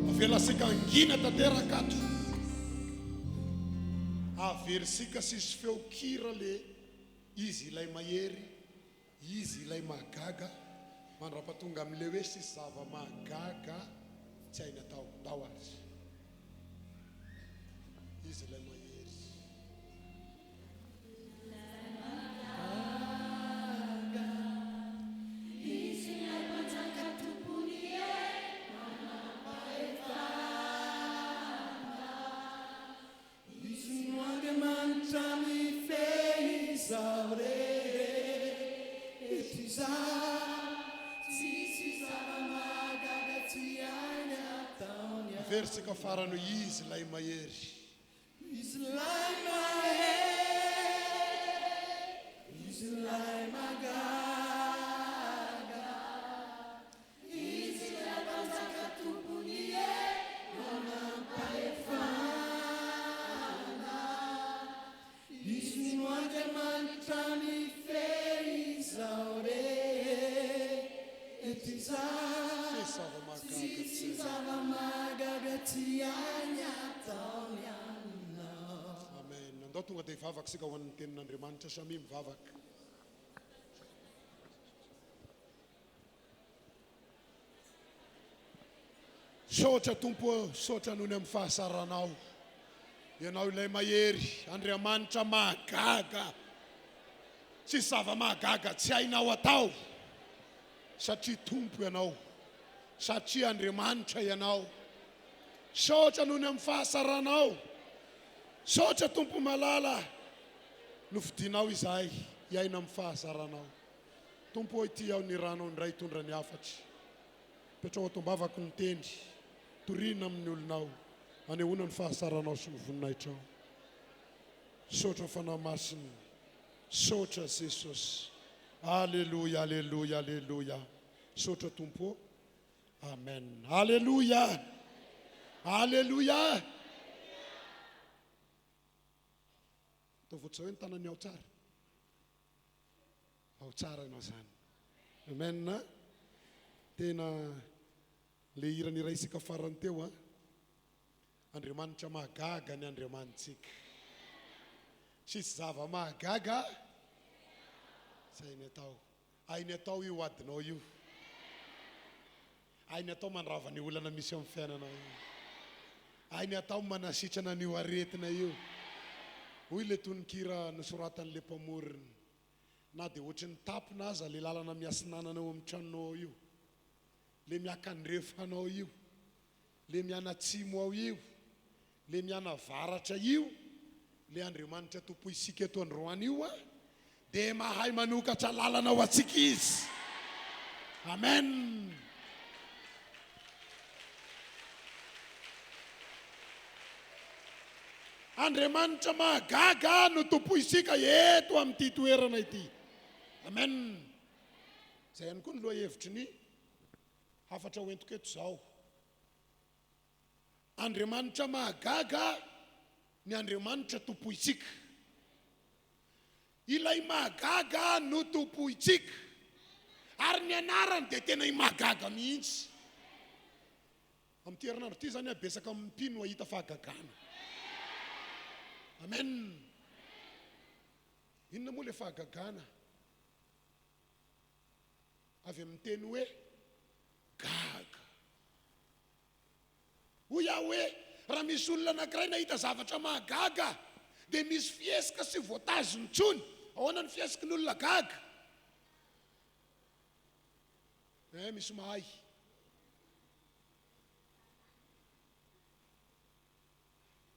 Avelantsika hangina tanteraka ato. Averintsika sisy feon-kira le Izy ilay mahery, Izy ilay mahagaga, mandrapatonga amin'ilay hoe sisy zava-mahagaga tsy hainy atao. Ndao ary. Izy ilay mahery. Izy no Andriamanitra mifehy izao rehetra izao, tsisy zava-mahagaga tsy hainy ataony. Averintsika farany hoe Izy ilay mahery. Izy ilay mahery, Izy ilay mahagaga. Izy ilay Mpanjaka Tompon'ny hery manam-pahefana. Izy no Andriamanitra mifehy izao rehetra izao. Tsisy zava-mahagaga tsy hainy ataony aminao. Amen. Andao tonga dia hivavaka isika ho an'ny tenin'Andriamanitra. Samia mivavaka. Misaotra Tompo ô, misaotra noho ny amin'ny fahasaranao. Ianao ilay mahery, Andriamanitra mahagaga. Tsisy zava-mahagaga tsy hainao atao, satria Tompo Ianao, satria Andriamanitra Ianao. Misaotra noho ny amin'ny fahasaranao. Misaotra Tompo malala, nofidinao izahay hiaina amin'ny fahasaranao. Tompo ô ity aho niranao indray hitondra ny hafatra. Petraho ato am-bavako ny teny, torina amin'ny olonao, anehoana ny fahasaranao sy ny voninahitrao. Misaotra Fanahy Masina, misaotra Jesosy. Aleloia, aleloia, aleloia. Misaotra Tompo ô. Amen. Aleloia. Aleloia. Ataovy ohatr'izao hoe ny tanany ao tsara. Ao tsara ianao zany. Amen. Tena le hira niraisika farany teo an. Andriamanitra mahagaga ny Andriamanitsika. Tsisy zava-mahagaga tsy hainy atao. Hainy atao io adinao io. Hainy atao mandrava ny olana misy eo amin'ny fiainanao io. Hainy atao manasitrana an'io aretina io. Hoy ilay tononkira nosoratan'ilay mpamorona. Na dia ohatry ny tapina aza ilay lalana miasinanana eo amin'ny tranonao ao io, ilay miakandrefanao io, ilay mianatsimo ao io, ilay mianavaratra io, ilay Andriamanitra tompointsika eto androany io an, dia mahay manokatra lalana ho antsika Izy. Amen. Andriamanitra mahagaga no tompointsika eto amin'ity toerana ity. Amen. Izay ihany koa ny lohahevitry ny hafatra hoentiko eto izao. Andriamanitra mahagaga ny Andriamanitra tompointsika. Ilay mahagaga no tompointsika. Ary ny anarany dia tena i mahagaga mihitsy. Amin'ity herinandro ity izany aho betsaka amin'ny mpino hahita fahagagana. Amen. Inona moa ilay fahagagana? Avy amin'ny teny hoe gaga. Hoy aho hoe, raha misy olona anankiray nahita zavatra mahagaga, dia misy fihesika sy voatazony intsony. Ahoana ny fihesiky ny olona gaga? Eh, misy mahay.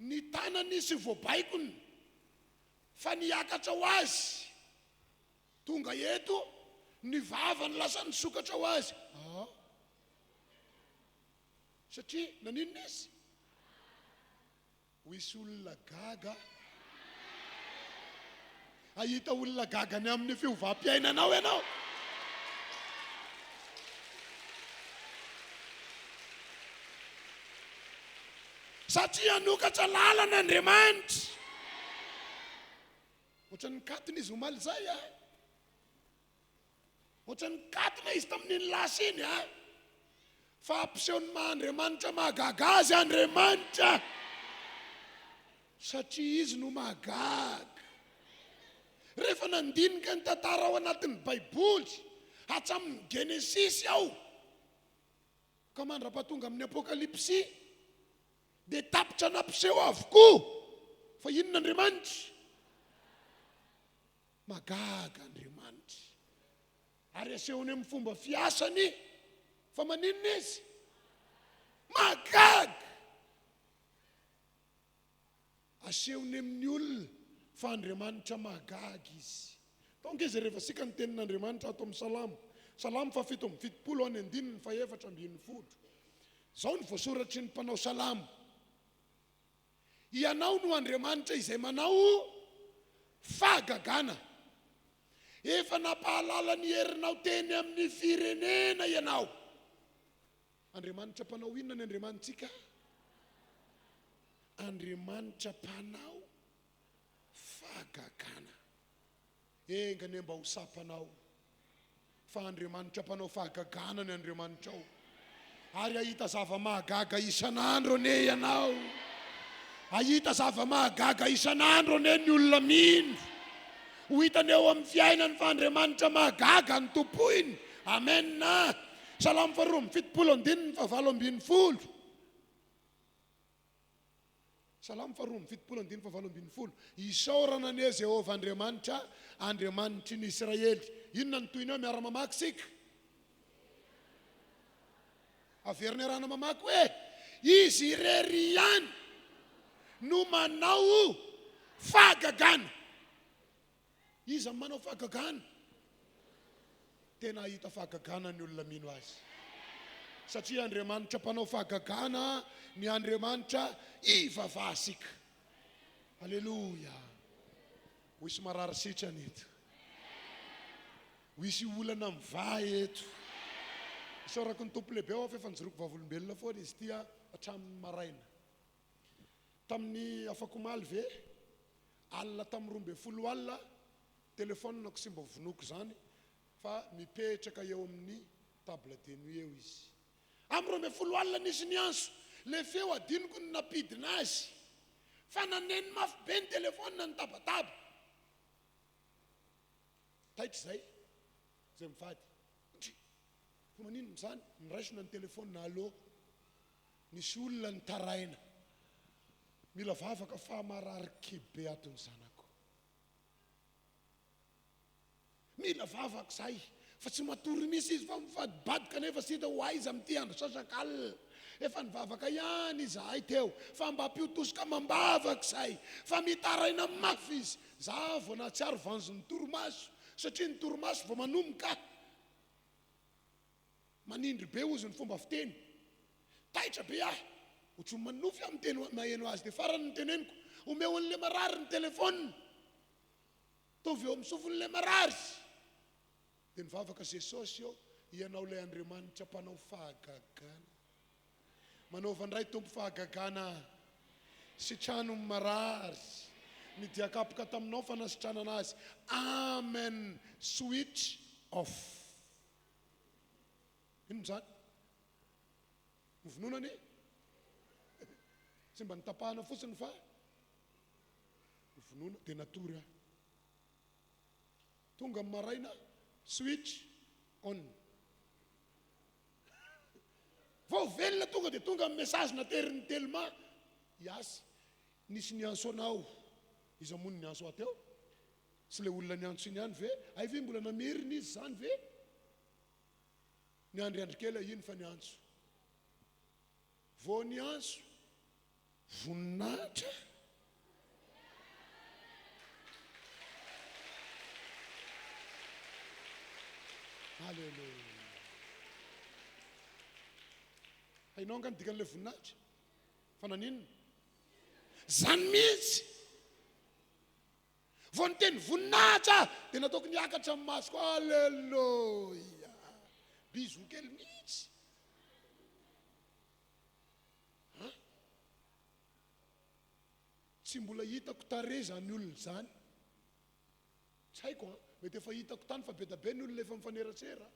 Ny tanany sy voabaikony fa niakatra ho azy. Tonga eto, ny vavany lasa nisokatra ho azy. Ah. Satria naninona izy? Ho hisy olona gaga hahita olona gaga ny amin'ny fiovam-piainanao ianao. Satria hanokatra lalana Andriamanitra. Ohatran'ny nikatona izy omaly izay a. Ohatran'ny nikatona izy tamin'iny lasa iny a. Fa hampiseho ny maha Andriamanitra mahagaga azy Andriamanitra. Satria izy no mahagaga. Rehefa nandinika ny tantara ao anatin'ny Baiboly, hatramin'ny Genesisy aho, ka mandra-pahatonga amin'ny Apokalypsy, dia tapitra nampiseho avokoa fa inona Andriamanitra? Mahagaga Andriamanitra. Ary asehony amin'ny fomba fiasany fa maninona izy? Mahagaga! Asehony amin'ny olona fa Andriamanitra mahagaga Izy. Tonga izy rehefa siaka ny tenin'Andriamanitra ato amin'ny Salamo. Salamo faha-77 any andininy faha-14. Izao no voasoratry ny mpanao salamo, Ianao no Andriamanitra izay manao fahagagana. Efa nampahalala ny herinao teny amin'ny firenena Ianao. Andriamanitra mpanao inona ny Andriamanitsika? Andriamanitra mpanao fahagagana. Enga anie mba ho sapanao fa Andriamanitra mpanao fahagagana ny Andriamanitrao. Ary hahita zava-mahagaga isan'andro anie ianao. Hahita zava-mahagaga isan'andro anie ny olona mino. Ho hitany eo amin'ny fiainany fa Andriamanitra mahagaga no tompoiny. Amen. Salamo faharoa amby 70 andininy faha-18. Salamo faharoa amby 70 andininy faha-18. Isaorana anie Jehovah Andriamanitra, Andriamanitry ny Israely. Inona no tohiny eo? Miara-mamaky isika. Averina iarahana mamaky hoe, Izy irery ihany no manao fahagagana. Iza no manao fahagagana? Tena hahita fahagagana ny olona mino Azy. Satria Andriamanitra mpanao fahagagana ny Andriamanitra ivavahasika. Aleloia. Ho hisy marary sitrana eto. Ho hisy olana mivaha eto. Isaorako ny Tompo lehibe aho fa efa nijoroako vavolombelona foana izy ity hatramin'ny maraina. Tamin'ny afakomaly ve? Alina tamin'ny 12 alina, telephone-ko tsy mba vonoiko izany fa mipetraka eo amin'ny table de nuit eo izy. Amin'ny 12 alina nisy niantso, ilay feo adinoko ny nampidina azy fa naneno mafy be ny telephone nitabataba. Taitra izay, izay mivady. Ndry! Fa maninona izany? Noraisina ny telephone, allo. Nisy olona nitaraina. Mila vavaka fa marary kibo be ato ny zanako. Mila vavaka izahay fa tsy matory mihitsy izy fa mivadibadika nefa tsy hita ho aiza amin'ity andro sasak'alina. Efa nivavaka ihany izahay teo fa mba ampio tosika amam-bavaka izahay fa mitaraina mafy izy. Za vao nahatsiaro vanjon'ny torimaso satria ny torimaso vao manomboka. Manindry be ozy ny fomba fiteny. Taitra be aho. Ohatran'ny manonofy aho miteny maheno azy dia farany noteneniko, omeo an'ilay marary ny telephone. Ataovy eo amin'ny sofin'ilay marary. Dia nivavaka Jesosy ô, Ianao ilay Andriamanitra mpanao fahagagana. Manaova indray Tompo fahagagana sitrano ny marary. Ny dian-kapoka taminao fanasitranana azy. Amen. Switch off. Inona izany? Novonoina anie. Tsy mba notapahana fotsiny fa novonoina dia natory aho. Tonga ny maraina, switch on. Vao velona tonga dia tonga ny message naterin'ny Telma. Hiasy, nisy niantso anao. Iza moa no niantso ahy teo? Tsy ilay olona niantso iny ihany ve? Hay ve mbola namerina izy izany ve? Niandriandry kely aho iny fa niantso. Vao niantso, voninahitra. Alléluia. Hainao angaha ny dikan'ilay voninahitra? Fa naninona? Zany mihitsy. Vao niteny voninahitra aho dia nataoko niakatra ny masoko. Aleloia! Bisous kely mihitsy. An? Tsy mbola hitako tarehy izany olona izany. Tsy haiko an, mety efa hitako tany fa be da be ny olona efa mifanerasera.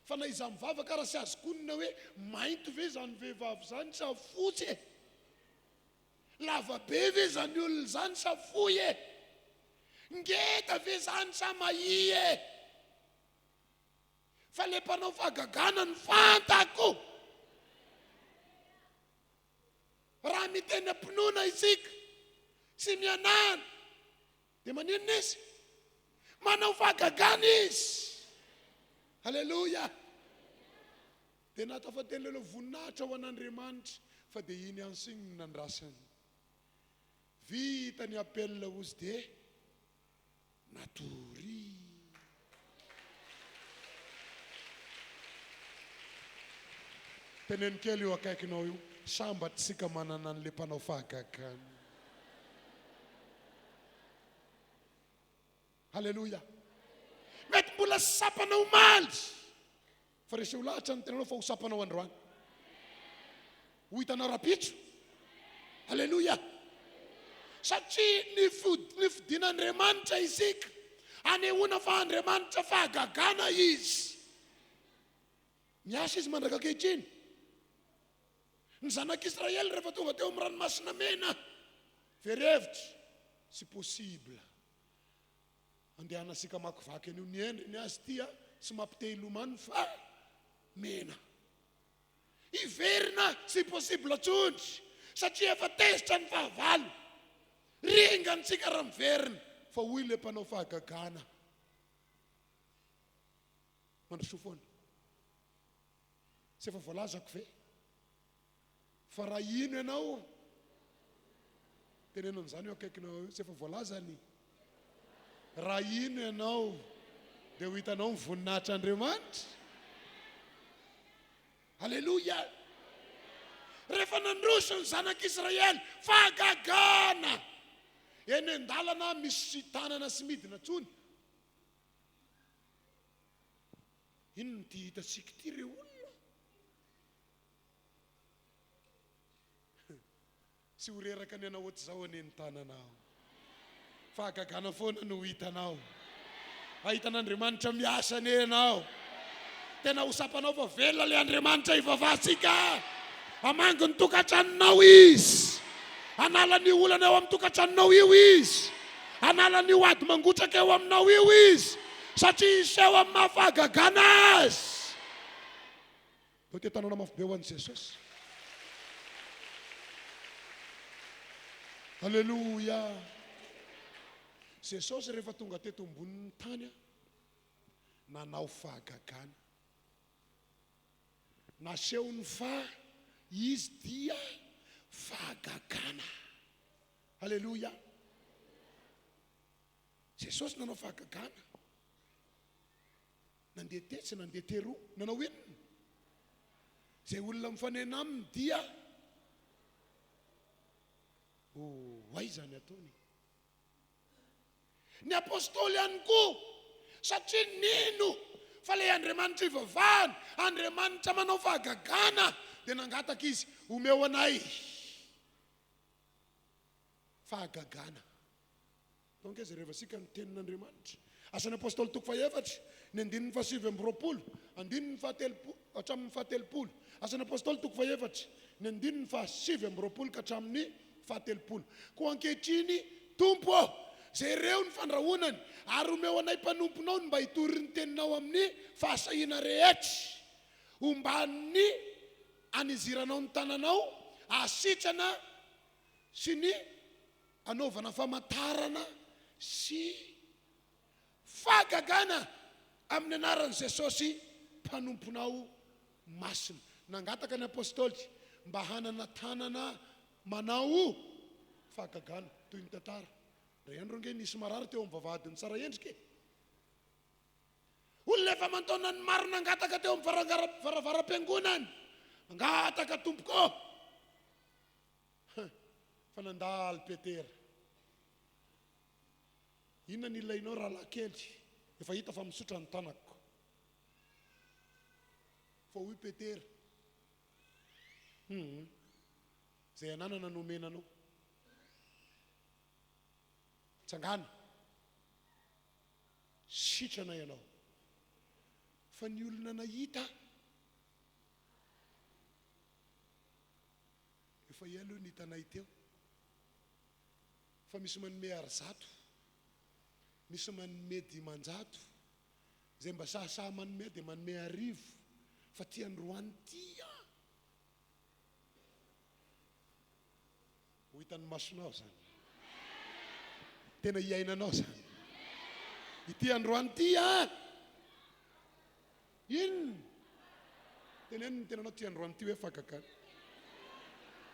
Fa na izaho mivavaka ara sy azoko onona hoe mainty ve izany vehivavy izany sa fotsy e? Lava be ve izany olona izany sa fohy e? Ngeda ve izany sa mahia e? Fa le mpanao fahagagana no fantako. Raha miteny am-pinoana isika sy mianahana dia maninona izy? Manao fahagagana izy. Aleloia. Dia nahatafateny lelo voninahitra ho an'Andriamanitra fa dia iny anso iny no nandrasany. Vita ny appel ozy dia Natory. Teneno kely io akaikinao io, sambatra isika manana an'ilay mpanao fahagagana. Haleloia. Mety mbola sapana omaly. Fa reseho lahatra ny tenanao fa ho sapanao androany. Ho hitanao rapitso. Aleloia. Satria nifidin'Andriamanitra isika hanehoana fa Andriamanitra fahagagana Izy. Miasa Izy mandraka ankehitriny. Ny zanak'Israely rehefa tonga teo amin'ny ranomasina mena, very hevitra, tsy possible. Andehanasika hamakivaky an'io. Ny endriny azy ity a, tsy mampite hilomano fa mena. Hiverina tsy possible tsony satria efa tezitra ny fahavalo. Ringana tsika raha miverina. Fa hoy ilay mpanao fahagagana, Mandrosoa foana. Tsy efa voalazako ve? Fa raha hino ianao, teneno an'izany eo akaikinao eo, tsy efa voalazany. Raha hino ianao, dia ho hitanao ny voninahitr'Andriamanitra. Aleloia! Rehefa nandroso ny zanak'Israely, fahagagana! Eny an-dalana misy tanana sy midina tsony. Inona ity hitantsika ity re olona? Tsy ho reraka ny hanao ohatr'izao anie ny tananao. Fahagagana foana no ho hitanao. Hahita an'Andriamanitra miasa anie ianao. Tena ho tsapanao fa velona ilay Andriamanitra ivavahantsika. Hamangy ny tokantranonao Izy. Hanala an'io olana eo amin'ny tokantranonao io Izy. Hanala an'io ady mangotraka eo aminao io Izy. Satria hiseho amin'ny maha fahagagana Azy. Ndao te tanana mafy be ho an'i Jesosy. Aleloia. Jesosy rehefa tonga teto ambonin'ny tany nanao fahagagana. Nasehony fa izy dia fahagagana. Aleloia. Jesosy nanao fahagagana. Nandeha tetsy, nandeha teroa. Nanao inona? Izay olona mifanena aminy dia oh, aiza ny ataony? Ny apostoly ihany koa, satria nino fa ilay Andriamanitra ivavahany, Andriamanitra manao fahagagana, dia nangataka izy, omeo anay fahagagana. Donc aiza revasika ny tenin'Andriamanitra. Asan'ny Apostoly toko fahefatra, ny andininy fahasivy amby roapolo, andininy fahatelopolo, hatramin'ny fahatelopolo. Asan'ny Apostoly toko fahefatra, ny andininy fahasivy amby roapolo ka hatramin'ny fahatelopolo. Koa ankehitriny, Tompo ô, jereo ny fandrahonany, ary omeo anay mpanomponao ny mba hitory ny teninao amin'ny fahasahiana rehetra, omban'ny aniziranao ny tananao hahasitrana sy ny Anaovana famantarana sy fahagagana amin'ny anaran'i Jesosy mpanomponao masina. Nangataka ny apostoly mba hanana tanana manao fahagagana. Toy ny tantara. Indray andro ange nisy marary teo amin'ny vavahadin'i Tsaraendrika e. Olona efa aman-taonany maro nangataka teo amin'ny varavaram-piangonana. Mangataka tompoko ô. Huh! Fa nandalo Petera. Inona ny ilainao rahalahy kely? Efa hita fa misotra ny tanako. Fa hoy Petera, Hum! Izay ananana no omena anao. Tsangana. Sitrana ianao. Fa ny olona nahita efa ela io ny hitanay teo. Fa misy manome arizato, misy manome 500, izay mba sahisahy manome dia manome arivo, fa ty androany ty an! Ho hitan'ny masonao izany. Tena hiainanao izany. Ity androany ity an! Inona? Teneno ny tenanao ity androany ity hoe fahagagana.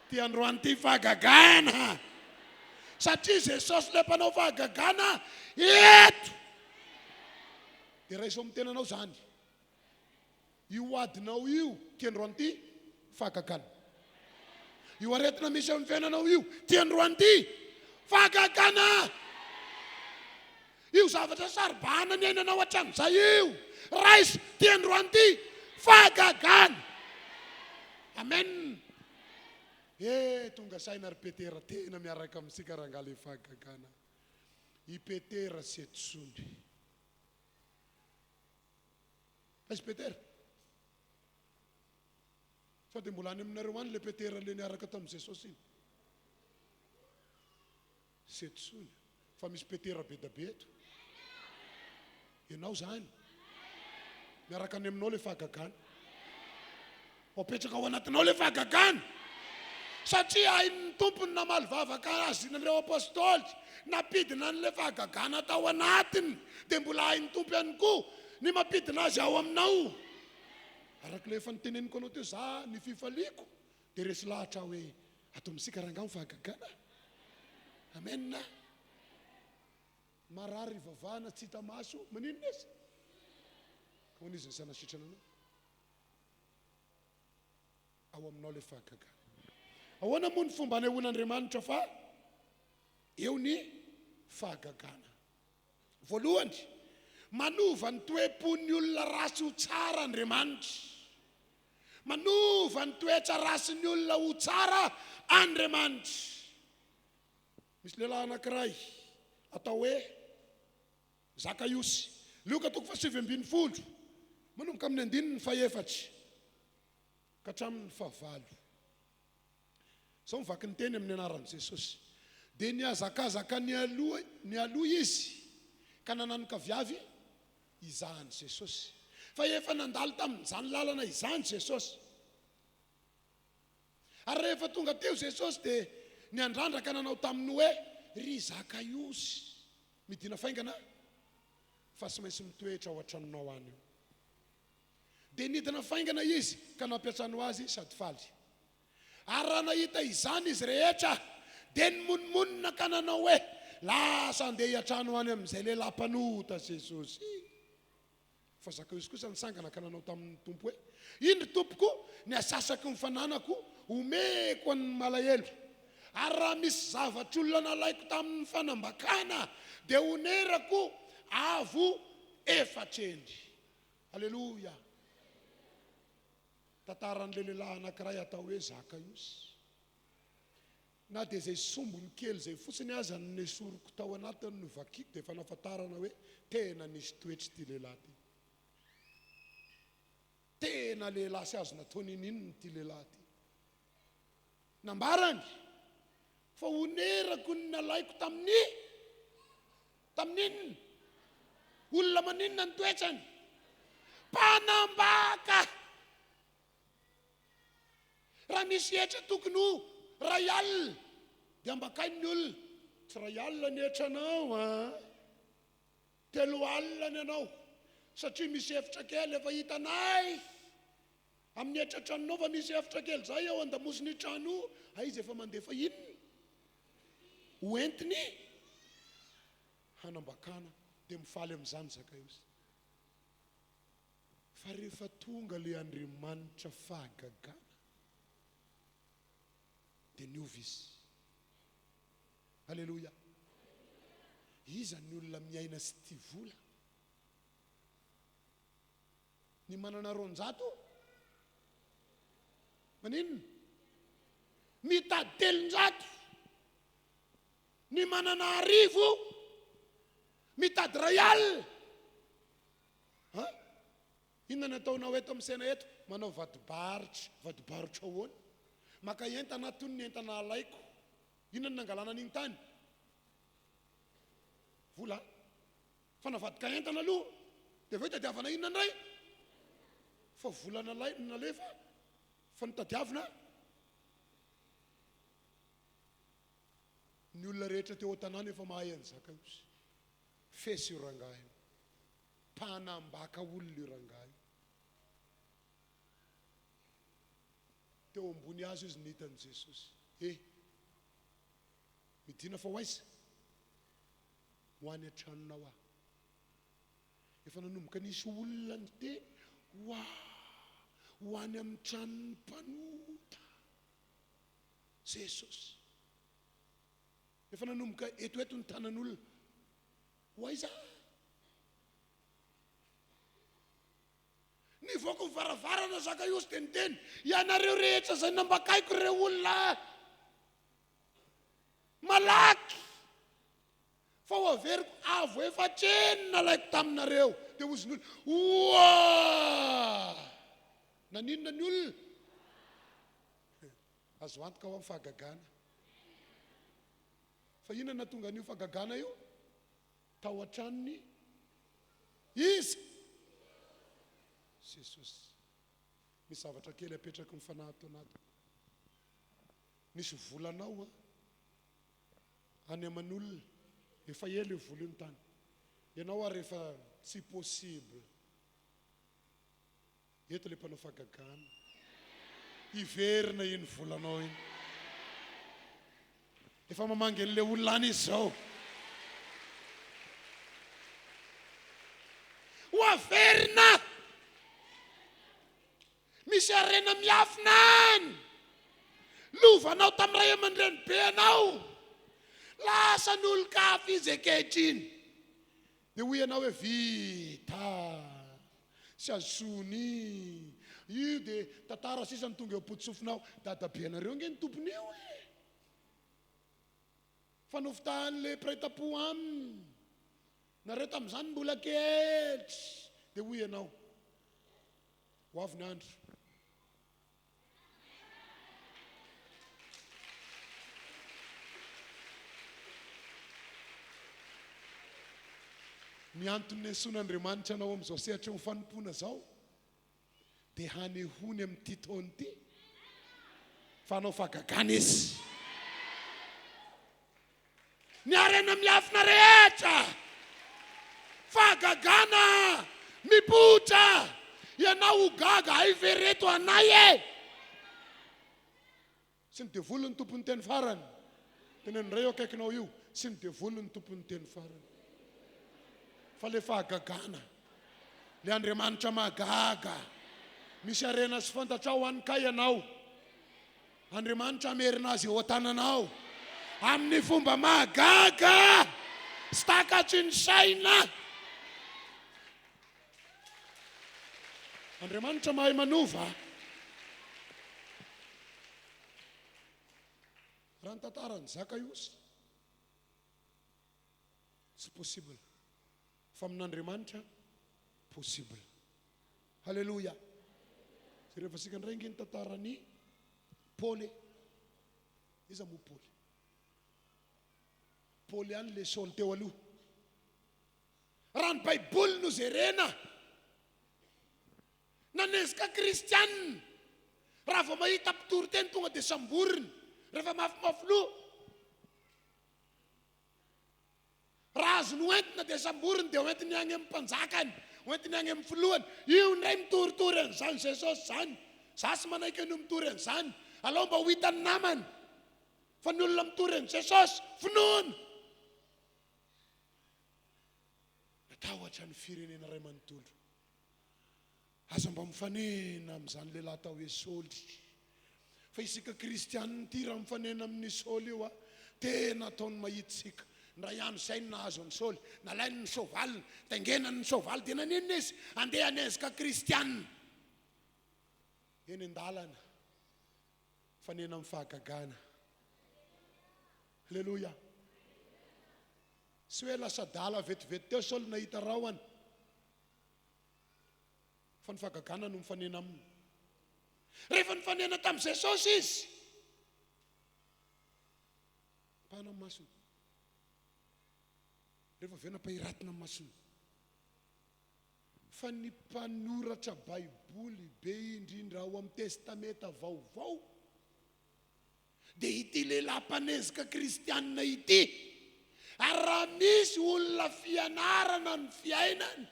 Ity androany ity fahagagana. Satria Jesosy ilay mpanao fahagagana eto. Dia raiso amin'ny tenanao izany. Io adinao io ty androany ty fahagagana. Io aretina misy eo amin'ny fiainanao io ty androany ty fahagagana. Io zavatra saro-bahana niainanao hatramin'izay io raiso ty androany ty fahagagana. Amen. Eh tonga saina ry Petera tena miaraka amintsika rangahy le fahagagana. I Petera sy Etsony. Aiza Petera? Sao dia mbola any aminareo any ilay Petera ilay niaraka tamin'i Jesosy iny? Setosoina fa misy Petera be da be eto. Ianao izany. Miaraka any aminao ilay fahagagana. Ho apetraka ao anatinao ilay fahagagana. Satria hain'ny Tompo ny namaly vavaka azy ireo Apostoly, nampidina an'ilay fahagagana tao anatiny, dia mbola hain'ny Tompo ihany koa ny mampidina azy ao aminao. Araka ilay efa noteneniko anao teo, za ny fifaliako dia resy lahatra aho hoe ato amintsika rangahy ny fahagagana. Amen. Marary ivavahana tsy hita maso, maninona izy? Ahoana izy ny sanasitrana anao? Ao aminao ilay fahagagana. Ahoana moa ny fomba anehoan'Andriamanitra fa eo ny fahagagana? Voalohany, manova ny toe-pon'ny olona ratsy ho tsara Andriamanitra. Manova ny toetra ratsin'ny olona ho tsara Andriamanitra. Misy lehilahy anankiray atao hoe Zakaiosy. Lioka toko faha-19, manomboka amin'ny andininy fahefatra ka hatramin'ny fahavalo. Izao ny vaky ny teny amin'ny anaran'i Jesosy. Dia nihazakazaka nialoha nialoha izy ka nananika viavy hizaha an'i Jesosy. Fa efa nandalo tamin'izany lalana izany Jesosy. Ary rehefa tonga teo Jesosy dia niandrandra ka nanao taminy hoe, Ry Zakaiosy, midina faingana fa tsy maintsy mitoetra ao an-tranonao any io. Dia nidina faingana izy ka nampiantrano azy sady faly. Ary raha nahita izany izy rehetra dia nimonomonona ka nanao hoe, Lasa handeha hiantrano any amin'izay lehilahy mpanota Jesosy. Fa Zakaiosy kosa nitsangana ka nanao tamin' ny Tompo hoe, Indro, Tompoko, ny asasaky ny fananako omeko an' ny malahelo, ary raha misy zavatr' olona nalaiko tamin' ny fanambakana, dia honerako avo efatr'endry. Aleloia! Tantaran' ilay lehilahy anankiray atao hoe Zakaiosy. Na dia izay sombiny kely izay fotsiny aza no nesoriko tao anatiny novakiako dia efa nahafantarana hoe tena nisy toetra ity lehilahy ity. Tena lehilahy tsy azo natao ninoninona ity lehilahy ity. Nambarany fa honerako ny nalaiko tamin'ny tamin'inona? Olona maninona ny toetrany? Mpanambaka! Raha misy hetra tokony ho 1000 dia ambakainy ny olona. Tsy 1000 ny hetranao an! 30 ny anao satria misy efitra kely efa hitanay amin'ny hetra tranonao fa misy efitra kely zay ao andamosin'io trano io, aiza efa mandefa inona ho entiny hanambakana dia mifaly amin'izany Zakaiosy. Fa rehefa tonga ilay Andriamanitra fahagagana dia niova izy. Aleloia. Iza ny olona miaina sy tia vola? Ny manana 200? Maninona? Mitady 300. Ny manana arivo? Mitady iray alina. An? Inona no ataonao eto amin'ny sena eto? Manao vadibarotra. Vadibarotra ahoana? Maka entana aho toy ny entana alaiko. Inona no nangalana an'iny tany? Vola. Fa navadika entana aloha dia avy eo tadiavana inona indray? Fa vola nalai, nalefa fa notadiavina. Ny olona rehetra teo an-tanàna efa mahay an'i Zakaiosy. Fesy io rangahy io. Mpanambaka olona io rangahy io. Teo ambony hazo izy nahita an'i Jesosy. He! Midina fa ho aiza? Ho any an-tranonao aho. Efa nanomboka nisy olona niteny, Hoa! Ho any amin'ny tranon'ny mpanota. Jesosy. Efa nanomboka etoeto ny tanan'olona. Ho aiza? Nivoaka ny varavarana Zakaiosy dia niteny, Ianareo rehetra izay nambakaiko ireo olona malaky, fa ho averiko avo efatreny nalaiko taminareo. Dia hozy ny olona, Oa! Naninona ny olona? Azo antoka hoa ny fahagagana. Fa inona no nahatonga an'io fahagagana io? Tao an-tranony iza? Jesosy. Misy zavatra kely apetraky ny fanahy ato anatiko. Misy volanao an, any aman'olona, efa ela io vola io no tany. Ianao ary efa tsy possible. Eto ilay mpanao fahagagana. Hiverina iny volanao iny. Efa mamangy an'ilay olona any izy izao. Ho averina! Misy harena miafina any. Lovanao tamin'ny ray aman-dreny be anao. Lasa ny olon-kafa izy ankehitriny. Dia hoy ianao hoe vita sy azony io dia tantara sisa no tonga eo am-pototsofinao. Dadabenareo ange ny tompon'io e! Fa nofitahan'ilay mpiray tampo aminy. Nareo tamin'izany mbola kely. Dia hoy ianao, ho avy ny andro. Ny antony niantsoan'Andriamanitra anao amin'izao sehatry ny fanompoana izao dia hanehoany amin'ity taona ity fa hanao fahagagana Izy. Ny harena miafina rehetra, fahagagana mipoitra, ianao ho gaga, hay ve reto anay e! Tsy ny devoly no tompon'ny teny farany. Teneno indray eo akaikinao io, tsy ny devoly no tompon'ny teny farany. Fa le fahagagana, le Andriamanitra mahagaga, misy harena tsy fantatrao any kay ianao. Andriamanitra hamerina azy eo an-tananao amin'ny fomba mahagaga sy takatry ny saina. Andriamanitra mahay manova. Raha ny tantaran'i Zakaiosy, tsy possible. Fa amin'Andriamanitra, possible. Haleloia! Jerevantsika indray ange ny tantaran'i Paoly e. Iza moa Paoly? Paoly ihany ilay Saoly teo aloha. Raha ny Baiboly no jerena, nanezaka kristianina, raha vao mahita mpitory teny tonga dia samboriny, rehefa mafimafy loha. Raha azony hoentina dia samboriny dia hoentiny any amin'ny mpanjakany, hoentiny any amin'ny filohany. Io indray mitoritory an'izany Jesosy izany. Za tsy manaiky an'io mitory an'izany. Alao mba ho hitan'ny namany fa ny olona mitory an'i Jesosy, finoana. Natahotra ny firenena iray manontolo. Aza mba mifanena amin'izany lehilahy atao hoe Saoly. Fa isika kristianina ity raha mifanena amin'i Saoly io a, tena ataony mahitsy isika. Indray andro izay no nahazo an'i Saoly, nalainy ny soavaliny, taingenany ny soavaly dia naninona izy? Andeha hanenjika kristianina. Eny an-dalana, mifanena amin'ny fahagagana. Aleloia. Tsy hoe lasa adala vetivety teo Saoly nahita rahona, fa ny fahagagana no mifanena aminy. Rehefa nifanena tamin'i Jesosy izy, mpahana ny masony. Rehefa avy eo nampahiratina ny masony. Fa ny mpanoratra Baiboly be indrindra ao amin'ny Testamenta Vaovao dia ity lehilahy mpanezaka kristianina ity. Ary raha misy olona fianarana ny fiainany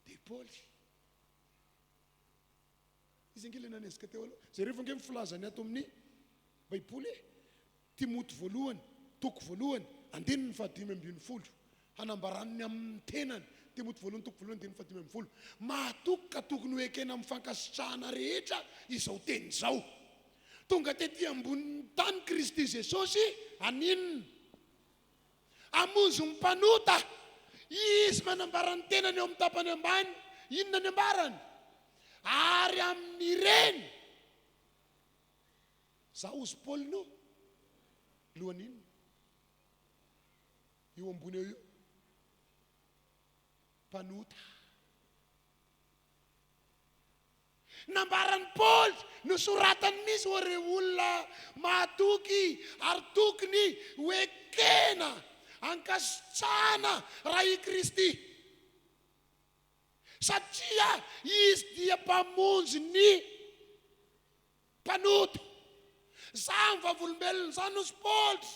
dia Paoly. Izy ange ilay nanezaka teo aloha. Jereo ange ny filazany ato amin'ny Baiboly e. Timoty voalohany, toko voalohany, andininy fahadimy ambin'ny folo. Hanambarany ny amin'ny tenany. Timoty voalohany, toko voalohany, andininy fahadimy ambin'ny folo. Mahatoky ka tokony ho ekena amin'ny fankasitrahana rehetra izao teny izao. Tonga tety ambonin'ny tany Kristy Jesosy haninona? Hamonjy ny mpanota. Izy manambara ny tenany eo amin'ny tapany ambany. Inona ny ambarany? Ary amin'ireny. Za ozy Paoly no lohany inona? Io ambony eo io. Mpanota. Nambaran'i Paoly, nosoratany mihitsy ho ireo olona mahatoky ary tokony ho ekena, ankasitrahana raha i Kristy. Satria Izy dia Mpamonjy ny mpanota. Izaho no vavolombelona izany hozy Paoly.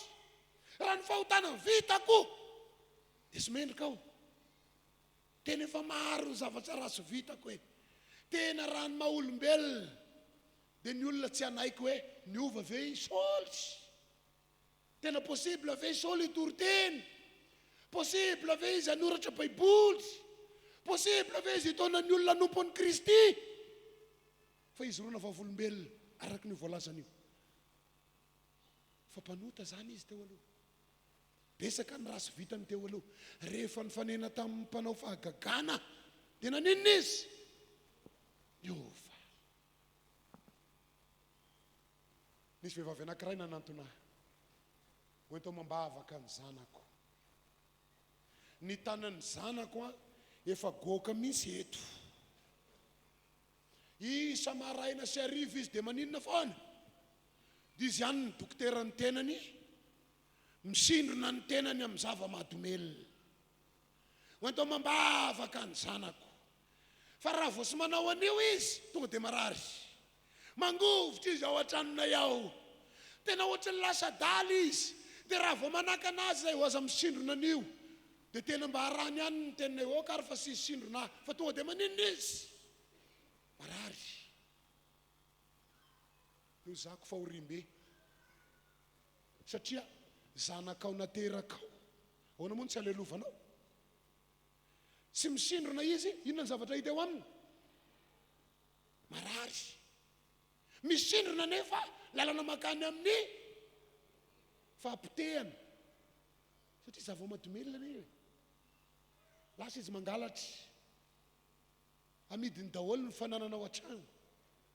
Raha ny fahotana vitako dia tsy mendrika aho. Tena efa maro ny zavatra ratsy vitako e. Tena raha ny maha olombelona dia ny olona tsy hanaiky hoe niova ve i Saoly? Tena possible ve i Saoly hitory teny? Possible ve izy hanoratra baiboly? Possible ve izy hitaona ny olona hanompo an'i Kristy? Fa ijoroana vavolombelona araka ny voalazany io fa mpanota izany izy teo aloha. Betsaka ny ratsy vitany teo aloha. Rehefa nifanena tamin'ny mpanao fahagagana dia naninona izy? Niova. Nisy vehivavy anankiray nanantona ahy. Hoento amam-bavaka ny zanako. Ny tanan'ny zanako an, efa goaka mihitsy eto. Isa-maraina sy hariva izy dia maninona foana? Dia izy ihany ny dokoteran'ny tenany, misindrona ny tenany amin'ny zava-mahadomelina. Hoento amam-bavaka ny zanako. Fa raha vao tsy manao an'io izy, tonga dia marary. Mangovitra izy ao an-tranonay ao. Tena ohatran'ny lasa adala izy. Dia raha vao manakana azy izay, aza misindrona an'io. Dia tena mba arahiny ihany ny teninay, ok ary fa tsy hisindrona ahy. Fa tonga dia maninona izy? Marary. Nozahako fahoriam-be. Satria zanakao naterakao. Ahoana moa no tsy halelovanao? Tsy misindrona izy, inona ny zavatra hita eo aminy? Marary. Misindrona nefa lalana mankany amin'ny fahapotehana. Satria zava-mahadomelina anie e. Lasa izy mangalatra. Amidiny daholo ny fananana ao an-trano.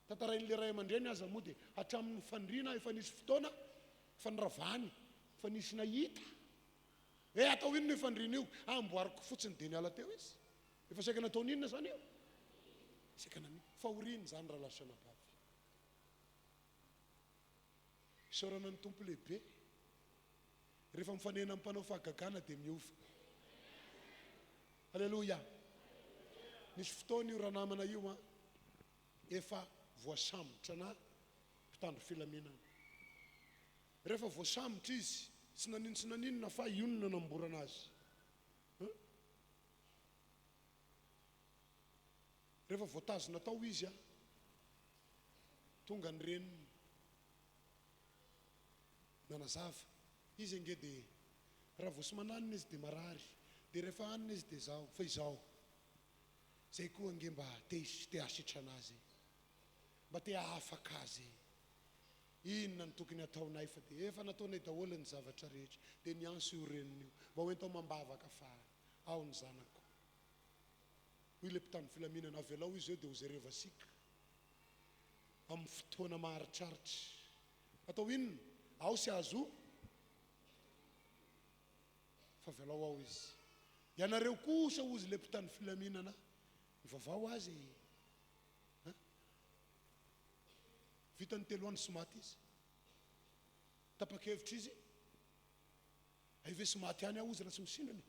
Tantarain'ilay ray aman-dreny aza moa dia hatramin'ny fandriana efa nisy fotoana efa noravany, efa nisy nahita. Hoe atao inona io fandriana io? Amboariko fotsiny dia niala teo izy. Efa saika nataony inona izany io? Saika namidy. Fahoriana izany rahalahy sy anabavy. Isaorana ny Tompo lehibe. Rehefa mifanena amin'ny mpanao fahagagana dia miova. Aleloia. Nisy fotoana io ranamana io an, efa voasambotra na mpitandro filaminana. Rehefa voasambotra izy, tsy nanino tsy naninona fa io no nanamborana azy. Rehefa voatazona tao izy an, tonga ny reniny. Nanazava. Izy ange dia raha vao tsy mananina izy dia marary, dia rehefa hanina izy dia izao, fa izao. Izay koa ange mba te te hahasitrana azy e. Mba te hahafaka azy e. Inona no tokony hataonay fa dia efa nataonay daholo ny zavatra rehetra. Dia niantso io reniny io, mba ho ento amam-bavaka fa ao ny zanako. Hoy ilay mpitandro filaminana, avelao izy eo dia hojerevasika amin'ny fotoana maharitraritra. Atao inona? Ao sy azo. Fa avelao ao izy. Ianareo kosa hozy ilay mpitandro filaminana, mivavaha ho azy e! An! Vita ny telo andro sy maty izy. Tapa-kevitra izy, hay ve sy maty ihany aho hozy raha tsy misindrana e!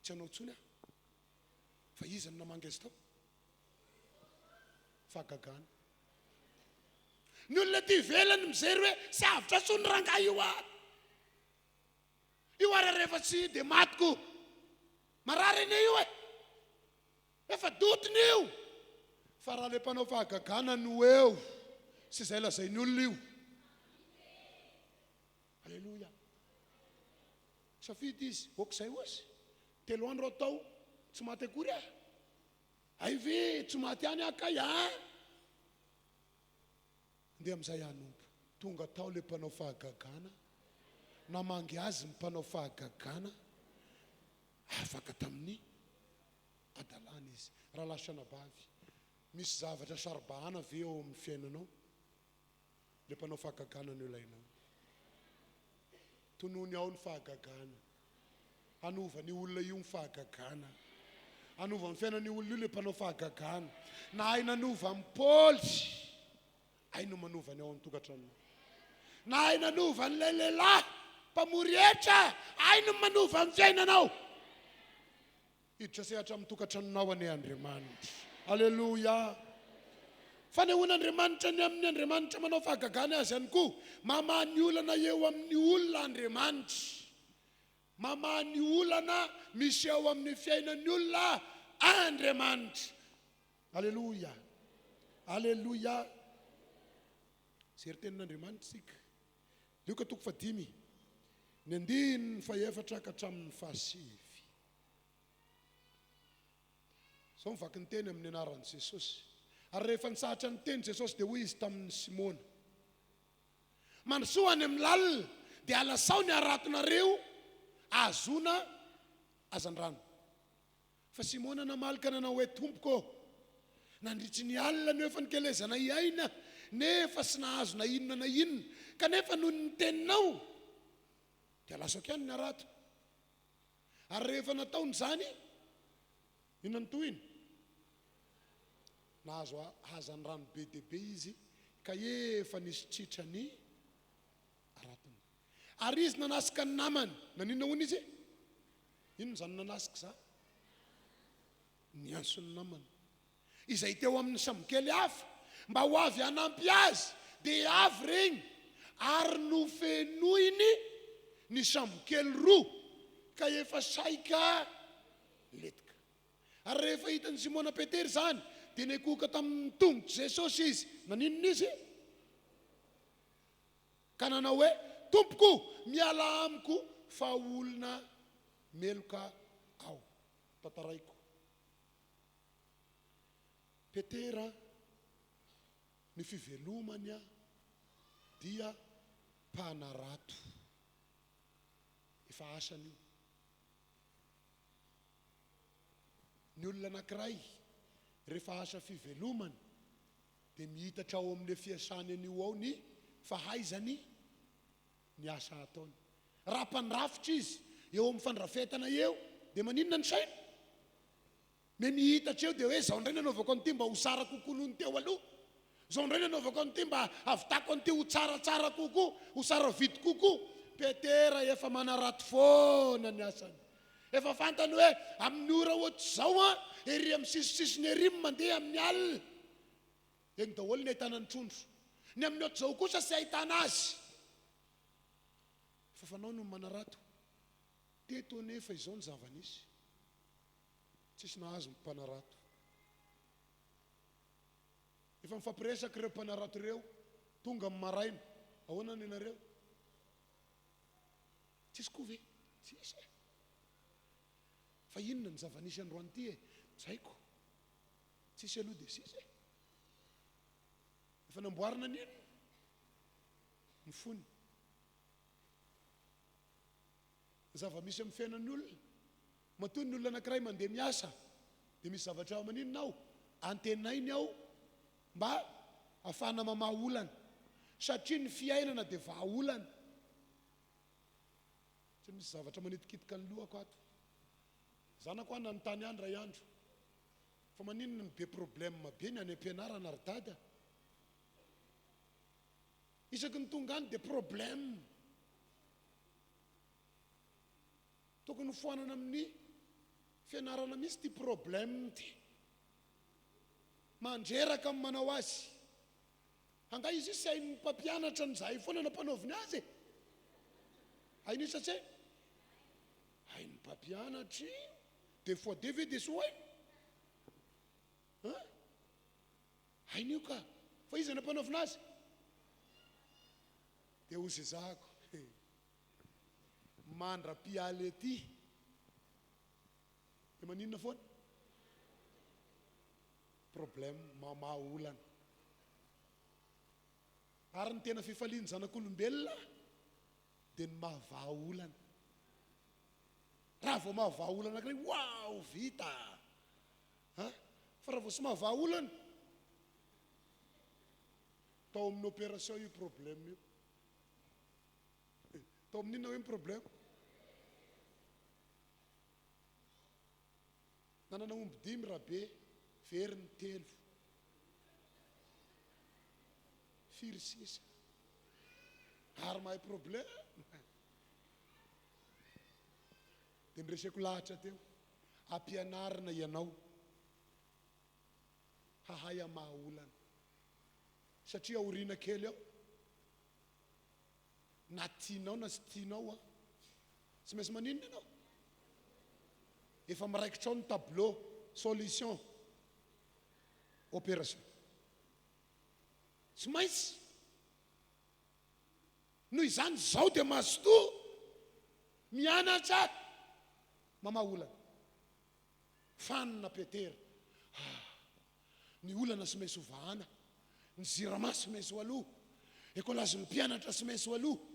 Tsy hanao intsony aho. Fa iza no namangy azy tao? Fahagagana. Ny olona aty ivelany mijery hoe tsy avotra intsony rangahy io ary. Io ary rehefa tsy dia maty ko. Marary anie io e. Efa dotiny io. Fa raha le mpanao fahagagana no eo sy izay lazain'ny olona io. Aleloia. Safidy izy, ok izay ozy. Telo andro aho tao, tsy maty akory aho. Hay ve tsy maty ihany aho kay a! Ndeha amin'izay hanompo. Tonga tao ilay mpanao fahagagana, namangy azy ny mpanao fahagagana, afaka tamin'ny hadalana izy. Rahalahy sy anabavy, misy zavatra saro-bahana ve eo amin'ny fiainanao? Ilay mpanao fahagagana no ilainao. Tonony ao ny fahagagana. Hanova an'io olona io ny fahagagana. Hanova ny fiainan'io olona io ilay mpanao fahagagana. Nahay nanova an'i Paoly, hay no manova ny ao an-tokantranonao. Nahay nanova an'ilay lehilahy mpamory hetra, hay no manova ny fiainanao. Hiditra sehatra amin'ny tokantranonao anie Andriamanitra. Aleloia. Fanehoan'Andriamanitra ny amin'ny Andriamanitra manao fahagagana azy ihany koa. Mamaha ny olana eo amin'ny olona Andriamanitra. Mamaha ny olana misy eo amin'ny fiainan'ny olona Andriamanitra. Aleloia. Aleloia. Jery tenin'Andriamanitra isika. Lioka toko fahadimy, ny andininy fahefatra ka hatramin'ny fahasivy. Izao ny vaky ny teny amin'ny anaran'i Jesosy. Ary rehefa nitsahatra niteny Jesosy dia hoy Izy tamin'i Simona, Mandrosoa any amin'ny lalina, dia alasao ny haratonareo ahazoana hazandrano. Fa Simona namaly ka nanao hoe, Tompoko ô, nandritry ny alina no efa nikelezanay aina, nefa tsy nahazo na inona na inona, kanefa noho ny teninao, dia alasako ihany ny harato. Ary rehefa nataony izany, inona no tohiny? Nahazo hazandrano be dia be izy, ka efa nisy tritra ny haratony. Ary izy nanasika ny namany. Naninona hono izy? Inona izany nanasika izany? Niantso ny namany. Izay teo amin'ny sambokely hafa, mba ho avy hanampy azy, dia avy ireny, ary nofenoiny ny sambokely roa, ka efa saika letika. Ary rehefa hitan'i Simona Petera izany, dia nikohoka tamin'ny tongotr'i Jesosy izy. Naninona izy? Ka nanao hoe, Tompoko, mialà amiko, fa olona meloka aho. Tantaraiko. Petera, ny fivelomany dia mpanarato. Efa asany io. Ny olona anankiray, rehefa asa fivelomany, dia mihitatra ao amin'ilay fiasany an'io ao ny fahaizany ny asa ataony. Raha mpandrafitra izy, eo amin'ny fandrafetana eo, dia maninona ny sainy? Me mihitatra eo dia hoe izao indray no anaovako an'ity mba ho sara kokoa noho ny teo aloha. Izao indray no anaovako an'ity mba hahavitako an'ity ho tsaratsara kokoa, ho sara vidy kokoa. Petera efa manarato foana ny asany. Efa fantany hoe amin'ny ora ohatr'izao an, ery amin'ny sisisisiny ery ny mandeha amin'ny alina. Eny daholo ny ahitana ny trondro. Ny amin'ny ohatr'izao kosa tsy ahitana azy. Efa fanao ny manarato. Teto anefa izao ny zava-nisy. Tsisy nahazo ny mpanarato. Efa mifampiresaka ireo mpanarato ireo, tonga amin'ny maraina. Ahoana ny anareo? Tsisy koa ve? Tsisy e. Fa inona ny zava-nisy androany ity e? Tsy haiko. Tsisy aloha dia sisa e. Efa namboarina ny inona? Ny fony. Ny zava-misy amin'ny fiainan'ny olona. Matoa ny olona anankiray mandeha miasa dia misy zavatra maninona ao? Antenainy ao mba hahafahana mamaha olana. Satria ny fiainana dia vahaolana. Tsy misy zavatra manitikitika ny lohako ato. Zanako aho nanontany ahy indray andro, fa maninona no be problème be ny any am-pianarana ry dada? Isaky ny tonga any dia problème. Tokony ho foanana amin'ny fianarana mihitsy ity problème ity. Mandreraka ny manao azy. Angaha izy io tsy hain'ny mpampianatra ny zahay foana nampanaoviny azy e? Hain'io sa tsy hainy? Hain'ny mpampianatra io. Deux fois deux ve dia tsy ho hainy? Hein? Hainy io ka. Fa iza nampanaovina azy? Dia hozy ezahako. Mandra-pialy aty. Dia maninona foana? Problème, mamaha olana. Ary ny tena fifalian'ny zanak'olombelona dia ny mahavaha olana. Raha vao mahavaha olana anankiray, waouh, vita! Ha? Fa raha vao tsy mahavaha olana, tao amin'ny opération io problème io. Tao amin'ny inona hoe ny problème? Nanana omby dimy Rabe, very ny telo. Firy sisa? Ary mahay problème? Dia noreseko lahatra teo. Ampianarina ianao hahay hamaha olana. Satria aoriana kely ao, na tianao na tsy tianao an, tsy maintsy maninona ianao? Efa miraikitra ao ny tableau, solution, opération. Tsy maintsy. Noho izany izao dia mazotoa mianatra mamaha olana. Fanina Petera, ah, ny olana tsy maintsy ho vahana, ny jirama tsy maintsy ho aloha, ekolazin'ny mpianatra tsy maintsy ho aloha.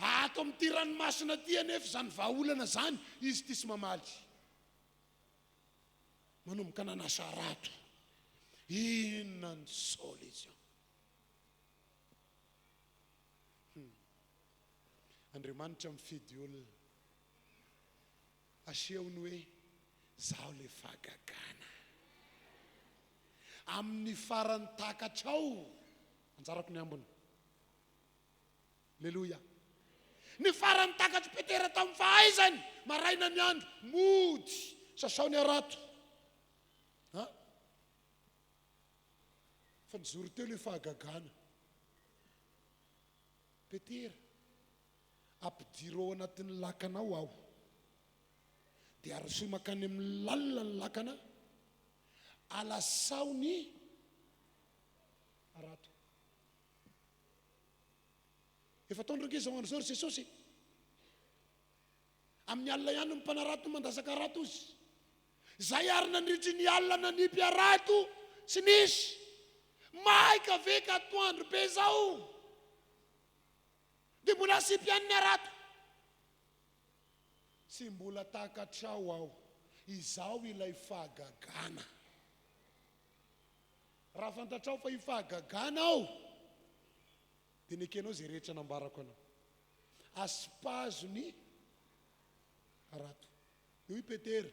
Ato amin'ity ranomasina ity anefa izany vahaolana izany, izy ity tsy mamaly. Manomboka nanasa harato. Inona ny solution? Hum. Andriamanitra mifidy olona. Asehony hoe zaho le fahagagana. Amin'ny farany takatrao. Anjarako ny ambiny. Leloia. Ny farany takatr'i Petera tamin'ny fahaizany, maraina ny andro, mody, sasao ny harato. Ha? Fa nijoro teo ilay fahagagana. Petera, ampidiro ao anatin'ny lakana ao aho. Dia arosoy mankany amin'ny lalina ny lakana, alasao ny harato. Efa ataon'ireo ankizy izao andro izao ry Jesosy. Amin'ny alina ihany ny mpanarato no mandasaka harato izy. Izay ary nandritry ny alina nanipy harato tsy nisy. Maika ve ka atoandro be izao? Dia mbola asipy ihany ny harato. Tsy mbola takatrao aho. Izaho ilay fahagagana. Raha fantatrao fa io fahagagana aho, dia nekenao izay rehetra nambarako anao. Asipazo ny harato. Dia hoy i Petera,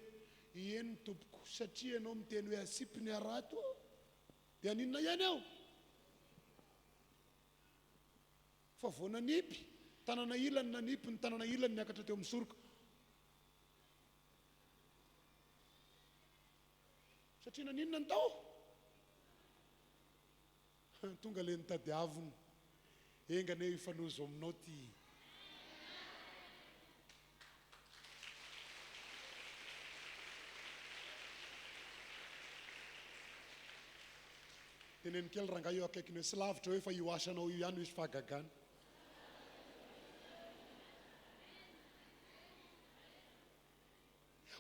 Eny, Tompoko, satria ianao miteny hoe asipy ny harato, dia haninona ihany aho? Fa vao nanipy, tanana ilany nanipy, ny tanana ilany niakatra teo amin'ny soroka. Satria naninona ny tao? Tonga le nitadiavina. Enga anie hifanojo aminao ty. Teneno kely rangahy eo akaikiny eo, tsy lavitra eo fa io asanao io ihany no hisy fahagagana.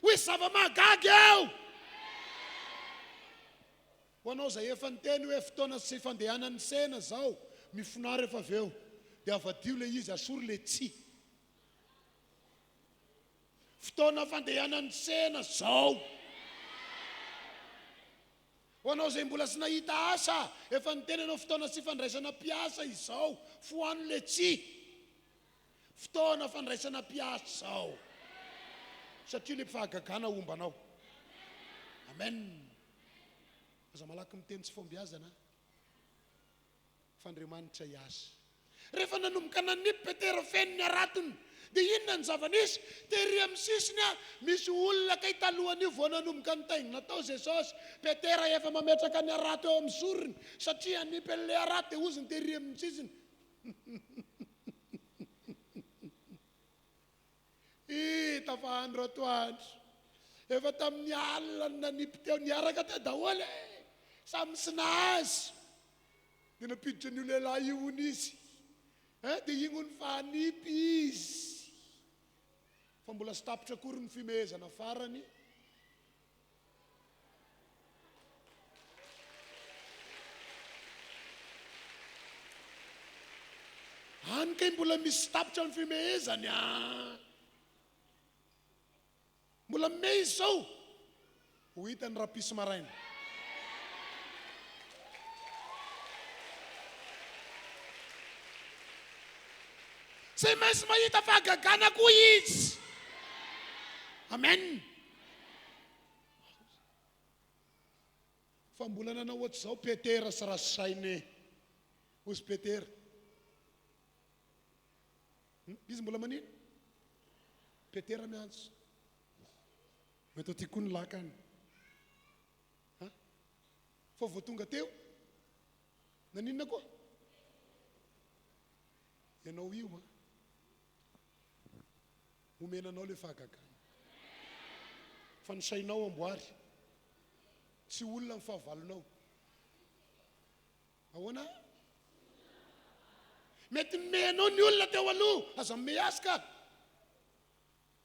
Ho hisy zava-mahagaga eo! Ho anao izay efa niteny hoe fotoana tsy fandehanan'ny tsena izao, mifonà rehefa avy eo, dia avadiho ilay izy, asory ilay tsy. Fotoana fandehanan'ny tsena izao. Ho anao izay mbola tsy nahita asa, efa niteny ianao fotoana tsy fandraisana mpiasa izao, fohano ilay tsy. Fotoana fandraisana mpiasa izao. Satria ilay fahagagana homba anao. Amen. Aza malaky miteny tsy fahombiazana fa Andriamanitra hiasa. Rehefa nanomboka nanipy Petera feno ny haratony, dia inona ny zava-nisy? Tery amin'ny sisiny ah, misy olona kay talohan'io vao nanomboka nitaingina tao Jesosy. Petera efa mametraka ny harato eo amin'ny sorony, satria hanipy an'ilay harato dia hozy ny tery amin'ny sisiny. Hita fa andro atoandro. Efa tamin'ny alina no nanipy teo, niaraka teo daholo e! Samy tsy nahazo. Dia nampiditra an'io lehilahy io hono izy. Hein, dia iny hono fa hanipy izy. Fa mbola tsy tapitra akory ny fimehezana farany. Any kay mbola misy tapitra ny fimehezany ah. Mbola mimehy izy zao. Ho hitany rahapiso maraina. Tsy maintsy mahita fahagagana koa izy. Amen. Fa mbola nanao ohatr'izao Petera sy Rasainy. Hozy Petera. Izy mbola manino? Petera miantso. Mety ho aty koa ny lakany. Ha? Fa vao tonga teo, naninona koa? Ianao io an. Omena anao ilay fahagagana. Fa ny sainao amboary. Tsy olona ny fahavalonao. Ahoana? Mety mimehy anao ny olona teo aloha, aza mimehy azy ka.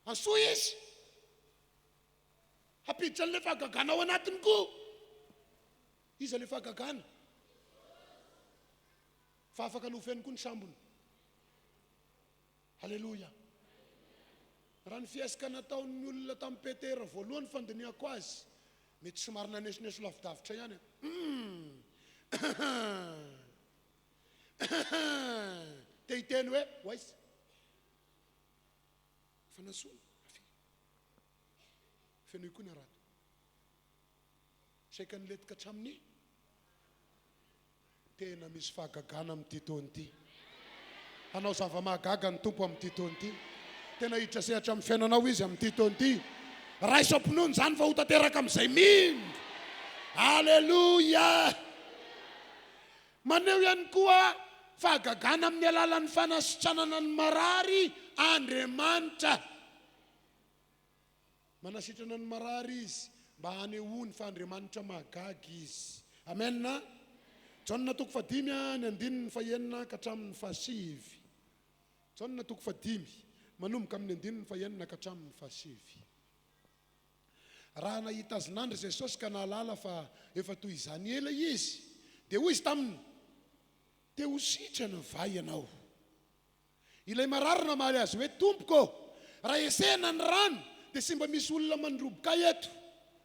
Antsoy izy. Hampiditra an'ilay fahagagana ao anatiny koa. Iza ilay fahagagana? Fa afaka ny ho feno koa ny sambony. Aleloia. Raha ny fihetsika nataon'ny olona tamin'i Petera voalohany fandinihako azy, mety somary nanesoneso lavidavitra ihany. Hum! Te hiteny hoe, ho aiza? Fa nantsoina, avia. Fenoy koa ny harato. Saika nilentika hatramin'ny Tena misy fahagagana amin'ity taona ity. Hanao zava-mahagaga ny Tompo amin'ity taona ity. Tena hiditra sehatra amin'ny fiainanao Izy amin'ity taona ity. Raiso am-pinoana izany fa ho tanteraka amin'izay mino. Aleloia! Maneho ihany koa fahagagana amin'ny alalan'ny fanasitranana ny marary Andriamanitra. Manasitrana ny marary Izy mba hanehoany fa Andriamanitra mahagaga Izy. Amen a! Jaona toko fahadimy ny andininy fahenina ka hatramin'ny fahasivy. Jaona toko fahadimy, manomboka amin'ny andininy fahenina ka hatramin'ny fahasivy. Raha nahita azy nandry Jesosy ka nahalala fa efa toy izany ela izy, dia hoy Izy taminy, Te ho sitrana va ianao? Ilay marary namaly azy hoe, Tompoko ô, raha esehina ny rano, dia tsy mba misy olona mandroboka ahy eto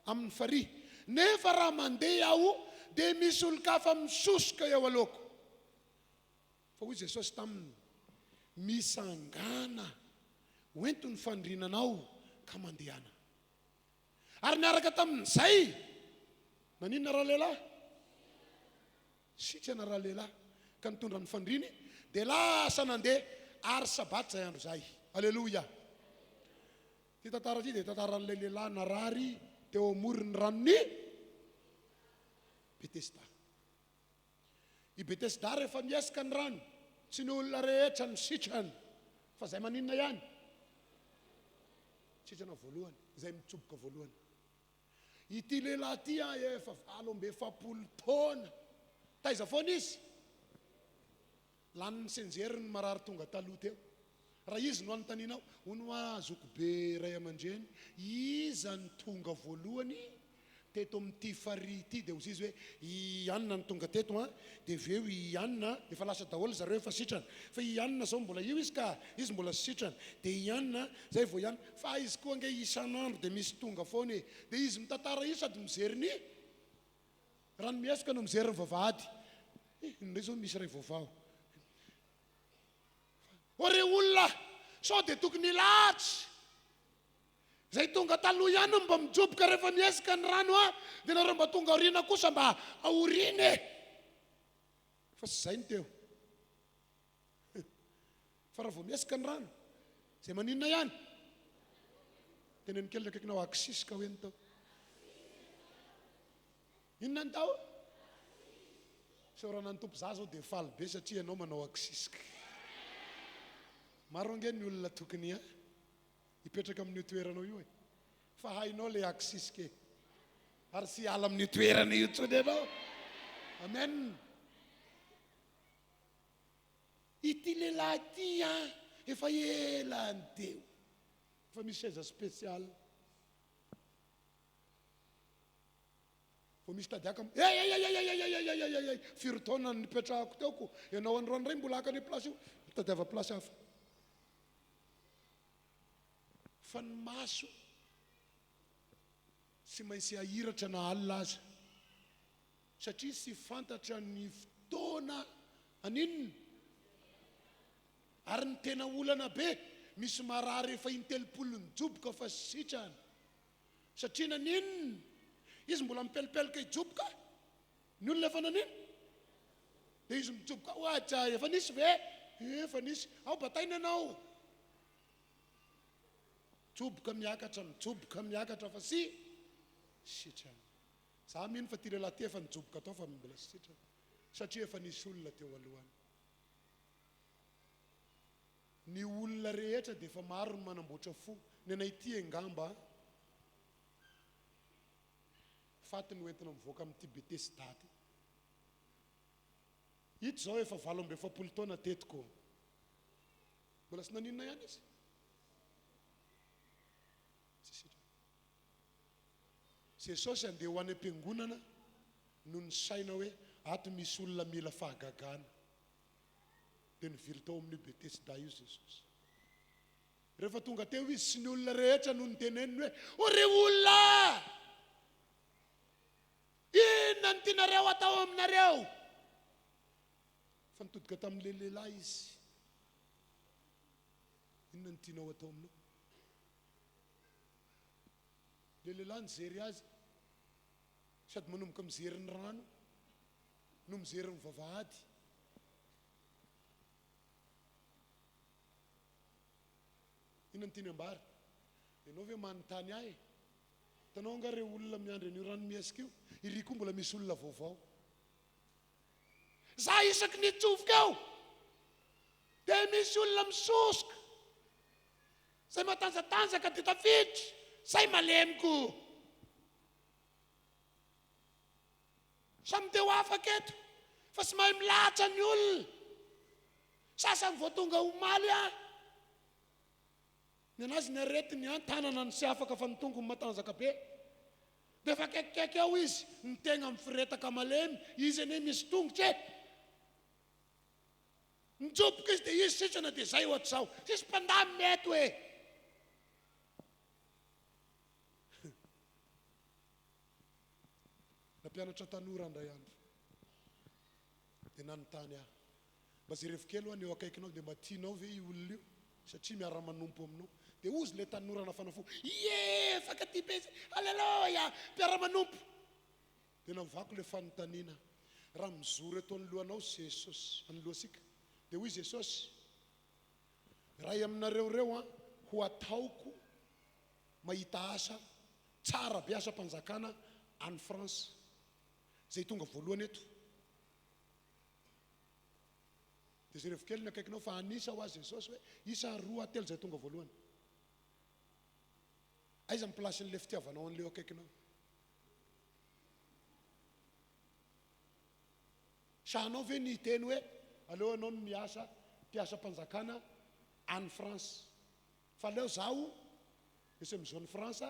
amin'ny farihy. Nefa raha mandeha aho, dia misy olon-kafa misosoka eo alohako. Fa hoy Jesosy taminy, Misangàna, hoento ny fandrinanao, ka mandehana. Ary niaraka tamin'izay, naninona ralehilahy? Sitrana ralehilahy ka nitondra ny fandriany dia lasa nandeha ary sabata izay andro izay. Aleloia! Ity tantara ity dia tantaran'ilay lehilahy narary teo amoron'ny ranon'i Betesda. I Betesda rehefa miesika ny rano, tsy ny olona rehetra no sitrana fa izay maninona ihany? Sitrana voalohany, izay mitsoboka voalohany. Ity lehilahy ity an efa 48 taona. Taiza foana izy? Lanin'ny senjery ny marary tonga taloha teo. Raha izy no anontanianao, hono hoa zokibe ray aman-dreny, iza no tonga voalohany teto amin'ity farihy ity? Dia hozy izy hoe, i Anna no tonga teto an, dia avy eo i Anna, efa lasa daholo zareo efa sitrana, fa i Anna izao mbola io izy ka, izy mbola tsy sitrana, dia i Anna, izay vao i Anna, Fa izy koa ange isan'andro dia misy tonga foana e! Dia izy mitantara io sady mijery ny rano mihesoka no mijery ny vavahady. Eh, indray izao misy iray vaovao. Ô re olona! Sao dia tokony hilatsy? Izay tonga taloha ihany no mba mijoboka rehefa miesika ny rano a! Dia nareo mba tonga aoriana kosa mba aoriana e! Fa tsy izay no teo. Fa raha vao miesika ny rano, izay maninona ihany? Teneno kely ny akaikinao, aksisika hoe ny tao. Inona ny tao? Fisaorana ny Tompo, za zao dia faly be satria ianao manao aksisika. Maro ange ny olona tokony hipetraka amin'io toeranao io e. Fa hainao le aksisika e. Ary tsy hiala amin'io toerana io intsony ianao. Amen. Ity lehilahy ity an, efa ela ny teo. Efa misy seza spécial. Vao misy tady haka, Hey hey hey hey hey hey hey hey hey hey, firy taona no nipetrahako teo ko, ianao androany indray mbola haka an'io place io, mitadiava place hafa. Fa ny maso tsy maintsy ahiratra na alina aza. Satria tsy fantatra ny fotoana haninona. Ary ny tena olana be, misy marary efa intelopolo nijoboka fa sitrana. Satria naninona? Izy mbola mipelipelika hijoboka, ny olona efa naninona? Dia izy mijoboka, oadja, efa nisy ve? Efa nisy. Ao bataina ianao. Mijoboka miakatra, mijoboka miakatra fa si sitrana. Za mino fa ty lehilahy ty efa nijoboka tao fa mbola tsy sitrana satria efa nisy olona teo alohany. Ny olona rehetra dia efa maro ny manamboatra fo. Ny anay ity engamba faty no entina mivoaka amin'ity Betesda ty. Ito zao efa 48 taona teto ko. Mbola tsy naninona ihany izy. Tsy sitrana. Jesosy handeha ho any am-piangonana no nisaina hoe ato misy olona mila fahagagana. Dia nivily tao amin'io Betesda io Jesosy. Rehefa tonga teo izy sy ny olona rehetra no niteneniny hoe, O ry olona! Inona no tianareo hatao aminareo? Fa nitodika tamin'ilay lehilahy izy. Inona no tianao hatao aminao? Ilay lehilahy nijery azy, sady manomboka mijery ny rano no mijery ny vavahady. Inona no tiany ambara? Ianao ve manontany ahy e? Hitanao angaha ireo olona miandry an'io rano miesika io? Iry koa mbola misy olona vaovao. Za isaky ny hitsofoka eo dia misy olona misosoka. Zay matanjatanjaka dia tafiditra, zay malemy ko. Samy te ho afaka eto fa tsy mahay milahatra ny olona. Sasany vao tonga omaly an. Ny anazy ny aretiny an, tanana no tsy afaka fa ny tongony matanjaka be. Dia efa akaikikaiky ao izy, ny tegna mifiretaka malemy, izy anie misy tongotra e. Nijoboka izy dia izy sitrana dia zay ohatr'izao. Tsisy mpandamina eto e! Nampianatra tanora indray andro dia nanontany ahy, mba jerevo kely hoa ny eo akaikinao dia mba tianao ve io olona io satria miara-manompo aminao. Dia hozy ilay tanora nafana fo, ie! Fankatia be izy, aleloia! Mpiara-manompo! Dia navako ilay fanontaniana, raha mijoro eto anoloanao Jesosy, anoloantsika, dia hoy Jesosy, Iray aminareo ireo an, ho ataoko mahita asa tsara be asam-panjakana any France, izay tonga voalohany eto. Dia jerevo kely ny akaikinao fa an'isa ho azy Jesosy hoe isa roa telo izay tonga voalohany. Aiza ny place-n'ilay fitiavanao an'ilay eo akaikinao? Sahanao ve ny hiteny hoe aleo ianao no miasa mpiasam-panjakana any France fa aleo zaho misy amin'ny zone France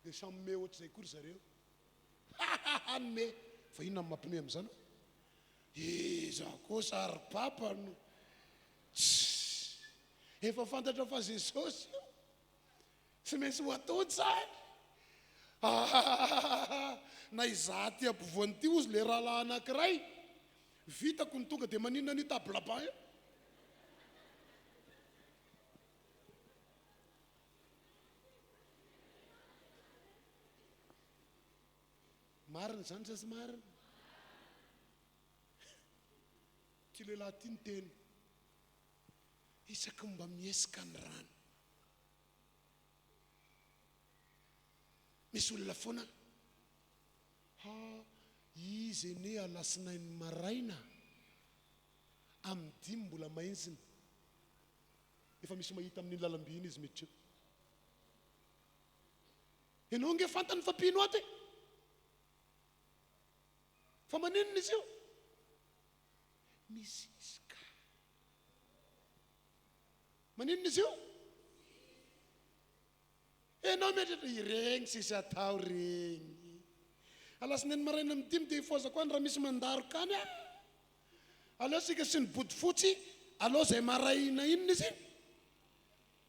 Dia samy me ohatr'izay koa ry zareo. Hahaha me! Fa inona no mampime amin'izany hoe? Iza kosa ry papa no Tssy! Efa fantatra fa Jesosy io. Tsy maintsy ho atao izany. Ahahahaha! Na izaho aty ampovoany ity hozy le rahalahy anankiray, vitako ny tonga dia maninona an'io table banc io? Marina izany sa tsy marina? Ity lehilahy ity niteny, isaky ny mba miesika ny rano. Misy olona foana ha izy anie alasinainy maraina amin'ny dimy mbola mainzina efa misy mahita amin'iny lalamby iny izy miditra eo. Ianao ange fantany fa mpino ato e! Fa maninona izy io? Misisika. Maninona izy io? Enao mieritreritra iregny tsisy atao regny. Alatsinainy maraina amin'ny dimy dia hifohazako any raha misy mandaroka any ah. Aleo sika sy ny bodofotsy aleo zay maraina inona izy iny?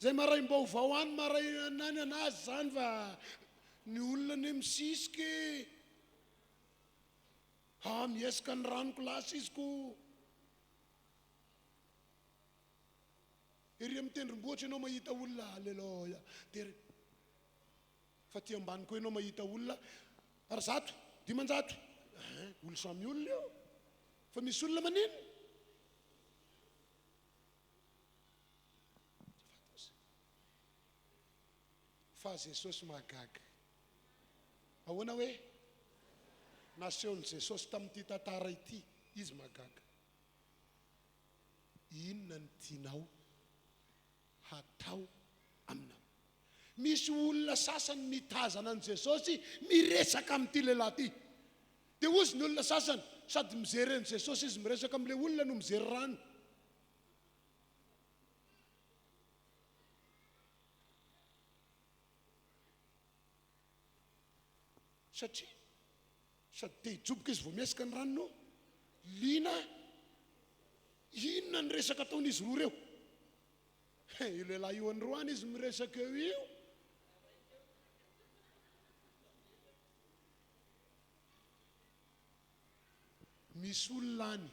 Zay maraim-baovao any maraina any anazy zany fa ny olona anie misisika e. Ha miesika ny ranoko lasa izy ko. Ery amin'ny tendrombohitra ianao mahita olona, aleloia, dia fa aty ambany koa ianao mahita olona ary zato, 500, hein, olo samy olona io, fa misy olona maninona? Fa Jesosy mahagaga. Ahoana hoe? Nasehon'i Jesosy tamin'ity tantara ity, Izy mahagaga. Inona no tianao hatao aminao? Misy olona sasany mitazana an'i Jesosy miresaka amin'ity lehilahy ity. Dia hozy ny olona sasany, sady mijery an'i Jesosy izy miresaka amin'ilay olona no mijery rano. Satria sady te hijoboka izy vao miesika ny rano no liana inona ny resaka ataon'izy roa ireo. He, io lehilahy io androany izy miresaka eo io. Misy olona any,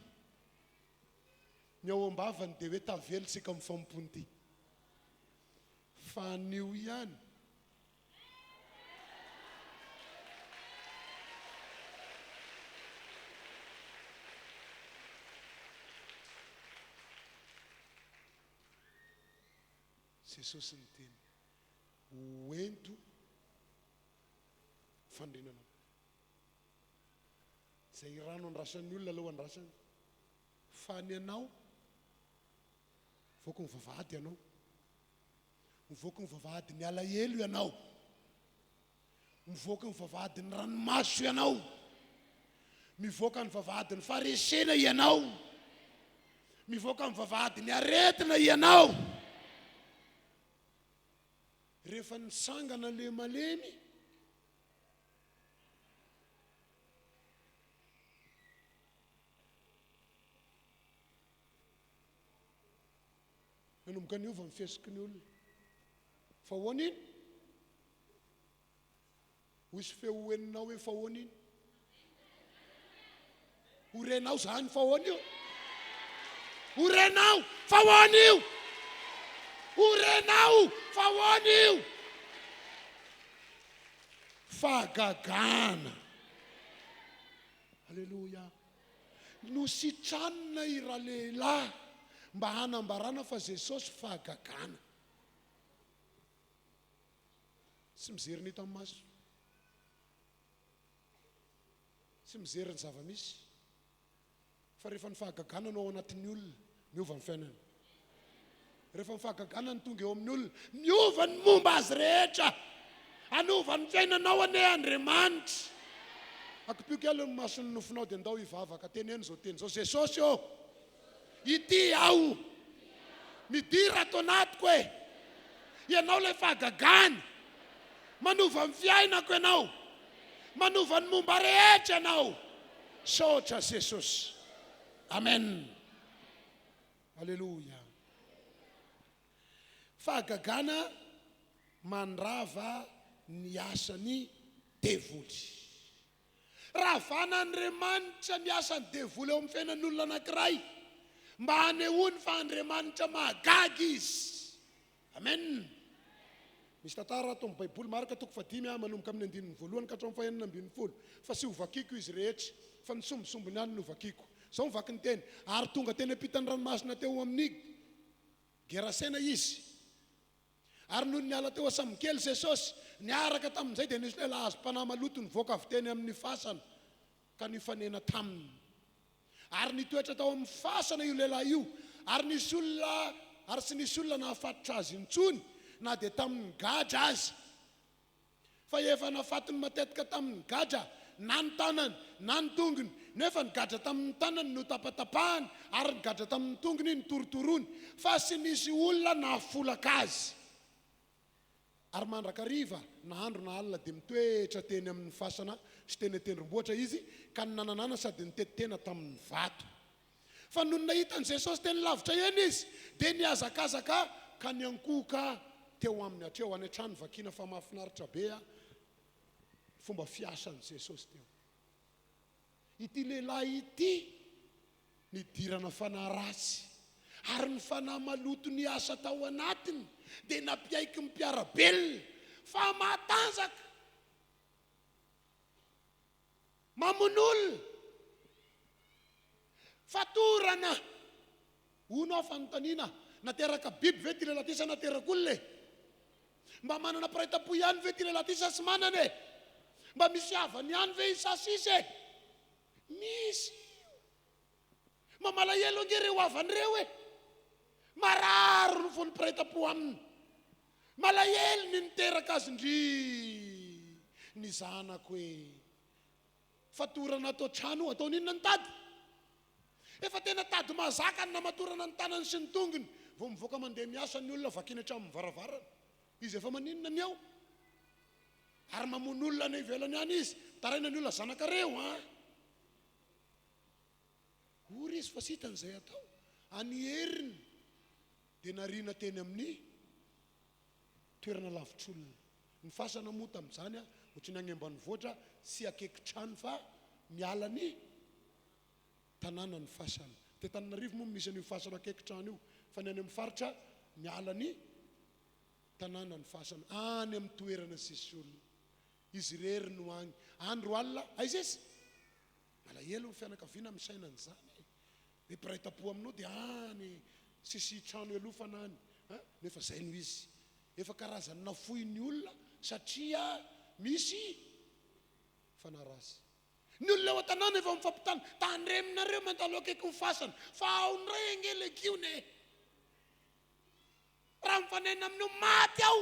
ny ao am-bavany dia hoe tavela isika amin'ny fanompoana ity. Fa anio ihany. Jesosy niteny, Ho ento fandrinanao. Izay rano andrasan'ny olona aleo andrasany. Fa ny anao, voaky ny vavahady ianao. Mivoaka ny vavahadin'ny alahelo ianao. Mivoaka ny vavahadin'ny ranomaso ianao. Mivoaka ny vavahadin'ny faharesena ianao. Mivoaka ny vavahadin'ny aretina ianao. Rehefa nitsangana le malemy, Nanomboka niova ny fihetsiky ny olona. Fa ahoana iny? Hoy feo ho henonao hoe fa ahoana iny? Ho renao izany fa ahoana io? Ho renao fa ahoana io? Ho renao fa ahoana io? Fahagagana. Aleloia. Nositranina i ralehilahy mba hanambarana fa Jesosy fahagagana. Tsy mijery ny hita amin'ny maso. Tsy mijery ny zava-misy. Fa rehefa ny fahagagana no ao anatin'ny olona, miova ny fiainany. Rehefa ny fahagagana no tonga eo amin'ny olona, miova ny momba azy rehetra. Hanova ny fiainanao anie Andriamanitra. Akipio kely ny mason'ny nofinao dia ndao hivavaka. Teneno izao teny izao, Jesosy ô, ity aho. Midira ato anatiko e. Ianao ilay fahagagana. Manova ny fiainako ianao. Manova ny momba rehetra ianao. Misaotra Jesosy. Amen. Aleloia! Fahagagana mandrava ny asan'i. Devoly. Ravan'Andriamanitra ny asan'ny devoly eo amin'ny fiainan'ny olona anankiray mba hanehoany fa Andriamanitra mahagaga Izy. Amen. Misy tantara ato amin'ny Baiboly, Marka toko fahadimy a, manomboka amin'ny andininy voalohany ka hatramin'ny fahenina ambinifolo, fa tsy hovakiko izy rehetra, fa ny sombinsombiny ihany no hovakiko. Izao ny vaky ny teny, Ary tonga teny ampitan'ny ranomasina teo amin'ny Gerasena izy. Ary nony niala teo an-tsambokely Jesosy, niaraka tamin'izay dia nisy lehilahy azom-panahy maloto nivoaka avy teny amin'ny fasana ka nifanena taminy. Ary nitoetra tao amin'ny fasana io lehilahy io, ary nisy olona ary tsy nisy olona nahafatotra azy intsony na dia tamin'ny gadra aza. Fa efa nafatony matetika tamin' ny gadra na ny tanany na ny tongony, nefa ny gadra tamin' ny tanany notapatapahany, ary ny gadra tamin' ny tongony notorotoroany, fa tsy nisy olona nahafolaka azy. Ary mandrakariva, na andro na alina, dia mitoetra teny amin' ny fasana sy teny an-tendrombohitra izy, ka ninananana sady nitety tena tamin' ny vato. Fa nony nahita an'i Jesosy teny lavitra eny izy, dia nihazakazaka ka niankohoka teo aminy. Hatreo any an-trano vakiana fa mahafinaritra be ny fomba fiasan'i Jesosy teo. Ity lehilahy ity nidirana fanahy ratsy, ary ny fanahy maloto niasa tao anatiny dia nampiaiky ny mpiara-belona fa matanjaka. Mamono olona. Fatorana. Hono aho fanontaniana, nateraka biby ve ity lehilahy ity sa nateraka olona e? Mba manana mpiray tampo ihany ve ity lehilahy ity sa tsy manana e? Mba misy havany ihany ve izy sa sisa e? Misy io. Mba malahelo ange ireo havany ireo e! Marary ny fon'ny mpiray tampo aminy. Malahelo ny niteraka azy ndry ny zanako e! Fatorana ato an-trano, ataony inona ny tady? Efa tena tady mahazaka ny namatorana ny tanany sy ny tongony. Vao mivoaka mandeha miasa ny olona vakiany hatramin'ny varavarana. Izy efa maninona ny ao? Ary mamono olona any ivelany any izy. Mitaraina ny olona zanakareo an! Ory izy fa tsy hitany izay hatao. Any heriny dia nariana teny amin'ny toerana lavitr'olona. Ny fasana moa tamin'izany ohatran'ny any ambanivohitra tsy akaiky trano fa miala ny tanàna ny fasana. Aty Antananarivo moa misy an'io fasana akaiky trano io fa ny any amin'ny faritra miala ny tanàna ny fasana. Any amin'ny toerana tsisy olona. Izy irery no any. Andro alina, aiza izy? Malahelo ny fianakaviana misaina an'izany e! Be mpiray tampo aminao dia any tsisy trano ialofana any a! Nefa zay no izy. Efa karazan'ny nafoy ny olona satria misy fanahy ratsy. Ny olona eo an-tanàna efa mifampitana, tandremonareo mandalo akaikin'ny fasana fa ao indray ange legiona e! Raha mifanena amin'io maty ao!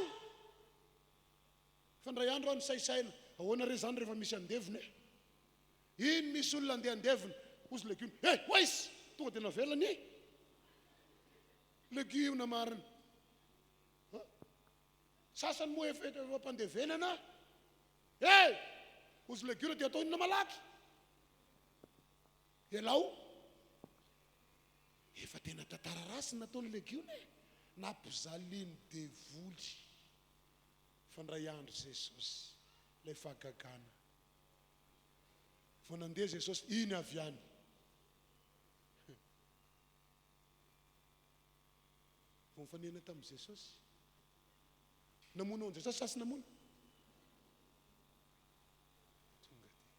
Fa indray andro aho nisaisaina, ahoana re izany rehefa misy andevona e? Iny misy olona andeha handevina, hozy legiona, eh! Ois! Tonga dia navelany i legiona marina. Ha? Sasany moa efa efa ampandevenana, eh! Hozy legiona dia atao inona malaky? Elao. Efa tena tantara ratsy ny nataon'ny legiona e! Nampijalian'ny devoly. Fa indray andro Jesosy, ilay fahagagana. Vao nandeha Jesosy, iny avy any. Vao nifanena tamin'i Jesosy. Namono an'i Jesosy sa tsy namono? Tonga dia.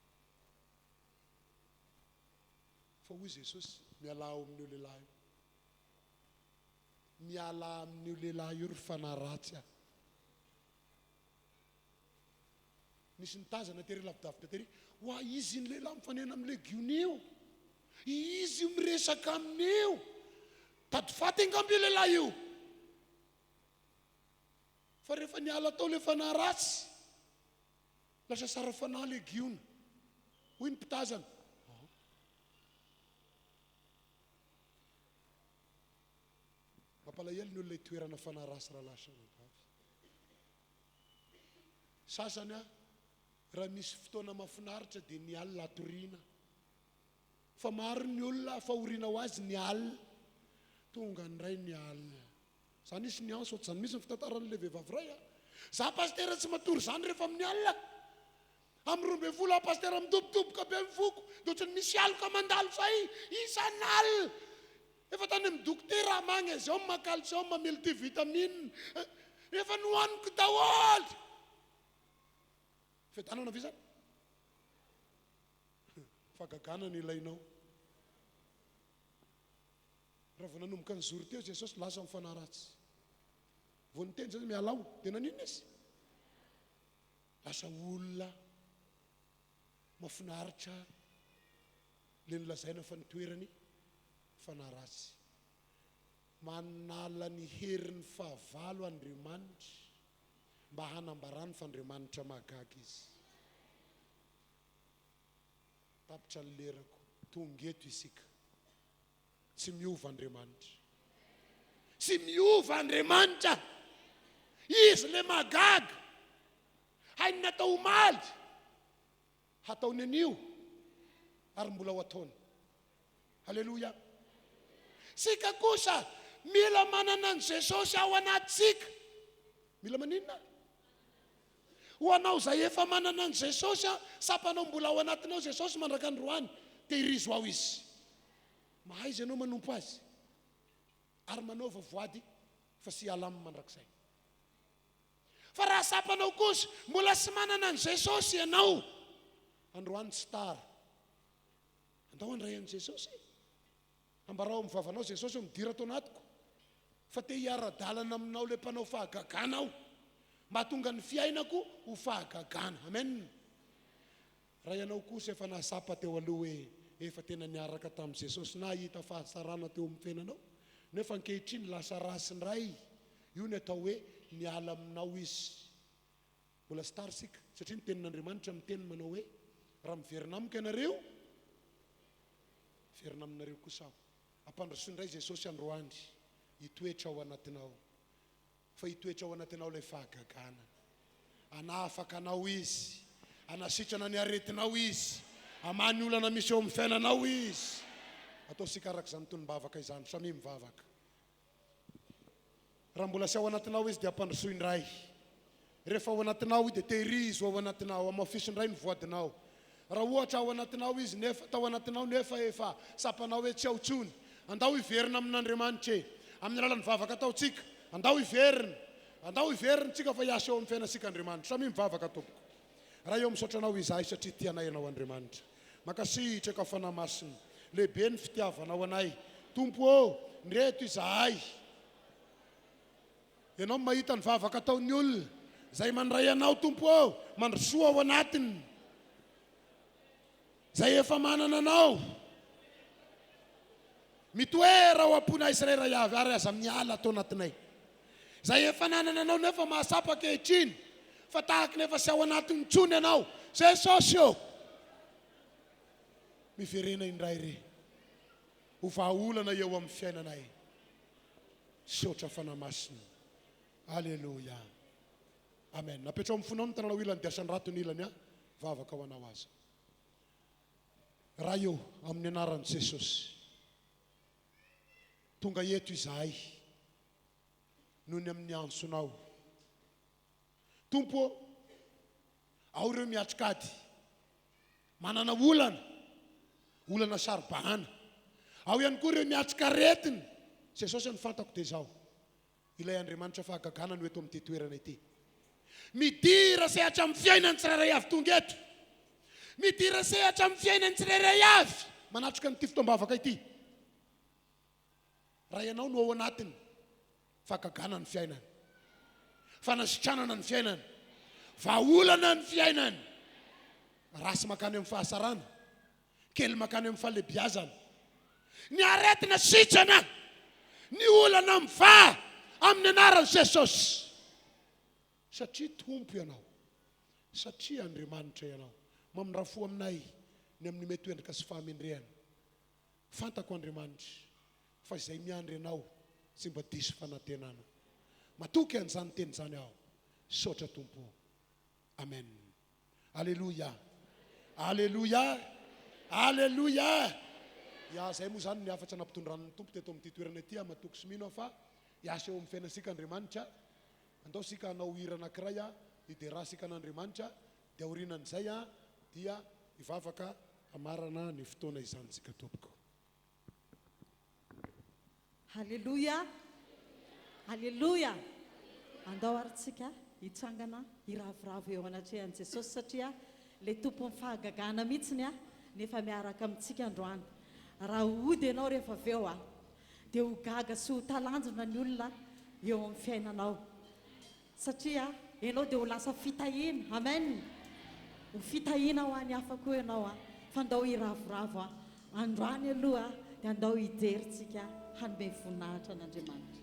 Fa hoy Jesosy, mialà ao amin'io lehilahy io. Mialà amin'io lehilahy io ry fanahy ratsy a! Nisy nitazana tery lavidavitra tery, Oa izy iny lehilahy mifanena amin'ny legiona io! Izy io miresaka aminy io! Tady faty angamba io lehilahy io! Fa rehefa niala tao ilay fanahy ratsy, lasa sara fanahy legiona. Hoy ny mpitazana, Mampalahelo ny olona itoerana fanahy ratsy rahalahy sy ranabavy. Sasany a, raha misy fotoana mahafinaritra dia ny alina atoriana. Fa maro ny olona fahoriana ho azy ny alina. Tonga indray ny alina. Za nisy niantso ohatr'izany mihitsy ny fitantaran'ilay vehivavy iray a. Za pasitera tsy matory izany rehefa amin'ny alina. Amin'ny 12 aho pasitera midobodoboka be ny foko dia ohatran'ny misy aloka mandalo zay isan'alina. Efa tany amin'ny dokotera aho, magnésium, calcium, multivitamine, efa nohaniko daholo. Fiadanana ve izany? Fahagagana no ilainao. Raha vao nanomboka nijoro teo Jesosy, lasa ny fanahy ratsy. Vao niteny Jesosy, mialao, dia naninona izy? Lasa olona mafinaritra le nolazaina fa nitoerany fanahy ratsy. Manala ny herin'ny fahavalo Andriamanitra mba hanambarany fa Andriamanitra mahagaga Izy. Tapitra ny lerako. Tonga eto isika. Tsy miova Andriamanitra. Tsy miova Andriamanitra. Izy le mahagaga. Hainy natao omaly, hataony anio, ary mbola ho ataony. Aleloia. Sika kosa mila manana an'i Jesosy ao anatintsika. Mila maninona? Ho anao izay efa manana an'i Jesosy, tsapanao mbola ao anatinao Jesosy mandraka androany, tehirizo ao Izy. Mahaiza ianao manompo Azy ary manaova voady fa tsy hiala aminy mandrakizay. Fa raha tsapanao kosa mbola tsy manana an'i Jesosy ianao, androany tsy tara. Andao handray an'i Jesosy e. Ambarao amin'ny vavanao Jesosy hoe midira ato anatiko fa te hiara-dalana aminao ilay mpanao fahagagana aho. Mba hahatonga ny fiainako ho fahagagana. Amen. Raha ianao kosa efa nahatsapa teo aloha hoe efa tena niaraka tamin'i Jesosy na hahita fahasarana teo amin'ny fiainanao, nefa ankehitriny lasa ratsy indray, io ny atao hoe miala aminao Izy. Mbola tsy tara isika, satria ny Tenin'Andriamanitra miteny manao hoe, Raha miverina amiko ianareo, miverina aminareo kosa Aho. Ampandrosoy indray Jesosy androany hitoetra ao anatinao. Fa hitoetra ao anatinao ilay fahagagana. Hanafaka anao Izy. Hanasitrana ny aretinao Izy. Hamaha ny olana misy eo amin'ny fiainanao Izy. Ataontsika araka izany tonom-bavaka izany. Samia mivavaka. Raha mbola tsy ao anatinao Izy dia ampandrosoy indray. Rehefa ao anatinao Izy dia tehirizo ao anatinao, hamafiso indray ny voadinao. Raha ohatra ao anatinao Izy nefa, tao anatinao nefa efa tsapanao hoe tsy ao intsony, andao hiverina amin'Andriamanitra e! Amin'ny alalan'ny vavaka ataontsika, andao hiverina. Andao hiverina tsika fa hiasa eo amin'ny fiainantsika Andriamanitra. Samia mivavaka tompoko. Ray ô misaotra Anao izahay satria tia anay Ianao Andriamanitra. Mankasitraka Fanahy Masina. Lehibe ny fitiavanao anay. Tompo ô, ndreto izahay. Ianao no mahita ny vavaka ataon'ny olona. Izay mandray Anao Tompo ô, mandrosoa ao anatiny. Izay efa manana Anao. Mitoera ao am-ponay tsirairay avy ary aza miala ato anatinay. Izay efa nanana Anao nefa mahatsapa ankehitriny fa tahaky ny efa tsy ao anatiny intsony Ianao. Jesosy ô! Miverena indray re. Ho vahaolana eo amin'ny fiainanay. Misaotra Fanahy Masina. Aleloia. Amen. Apetraho amin'ny fonao ny tananao ilany dia asandrato ny ilany an. Vavaka ho anao aza. Ray ô, amin'ny anaran'i Jesosy, tonga eto izahay noho ny amin'ny antsonao. Tompo ô, ao ireo miatrika ady, manana olana, olana saro-bahana. Ao ihany koa ireo miatrika aretina. Jesosy ny fantako dia izao, Ilay Andriamanitra fahagagana no eto amin'ity toerana ity. Midira sehatra amin'ny fiainan'ny tsirairay avy tonga eto. Midira sehatra amin'ny fiainan'ny tsirairay avy manatrika an'ity fotoam-bavaka ity. Raha ianao no ao anatiny, fahagagana ny fiainany. Fanasitranana ny fiainany. Vahaolana ny fiainany. Ratsy mankany amin'ny fahasarana. Kely mankany amin'ny fahalebiazana. Ny aretina sitrana. Ny olana mivaha amin'ny anaran'i Jesosy. Satria Tompo Ianao. Satria Andriamanitra Ianao. Mamindrà fo aminay ny amin'ny mety ho endrika sy fahamendrehana. Fantako Andriamanitra fa izay miandry Anao tsy mba diso fanantenana. Matoky an'izany teny izany aho. Misaotra Tompo o. Amen. Aleloia. Aleloia. Aleloia. Ya, izay moa izany ny hafatra nampitondran'ny Tompo teto amin'ity toerana ity. Aho matoky sy mino aho fa hiasa eo amin'ny fiainantsika Andriamanitra. Andao isika hanao hira anankiray hiderasika an'Andriamanitra. Dia aorianan'izay dia hivavaka hamarana ny fotoana izany tsika tompoko. Haleloia! Haleloia! Andao ary tsika hitsangana hiravoravo eo anatrehan'i Jesosy satria ilay Tompon'ny fahagagana mihitsiny nefa miaraka amintsika androany. Raha hody ianao rehefa avy eo dia ho gaga sy ho talanjona ny olona eo amin'ny fiainanao. Satria ianao dia ho lasa fitahiana. Amen! Ho fitahiana ho an'ny hafa koa ianao an! Fa ndao hiravoravo an! Androany aloha dia andao hijery tsika hanome voninahitra an'Andriamanitra.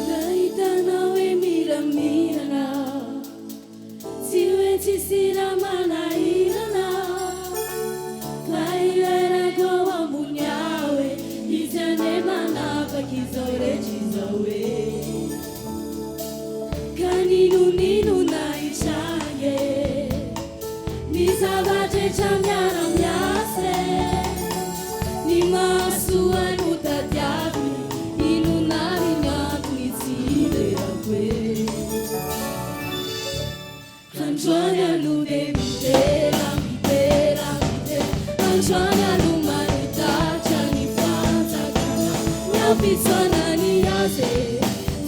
Nahita anao hoe miramirana Tsy hoe tsisy raha manahirana Fa ilay raiko ao ambony ao e Izy anie manapaka izao rehetra izao e Ka n'inon'inona hitranga e Ny zava-drehetra miara-miasa e Ny mahasoa no tadiaviny Inona ary ny antony tsy hiderako e Androany aloha dia midera, midera, midera Androany aloha manitatra ny fanjakana Ny ampitso anany azy e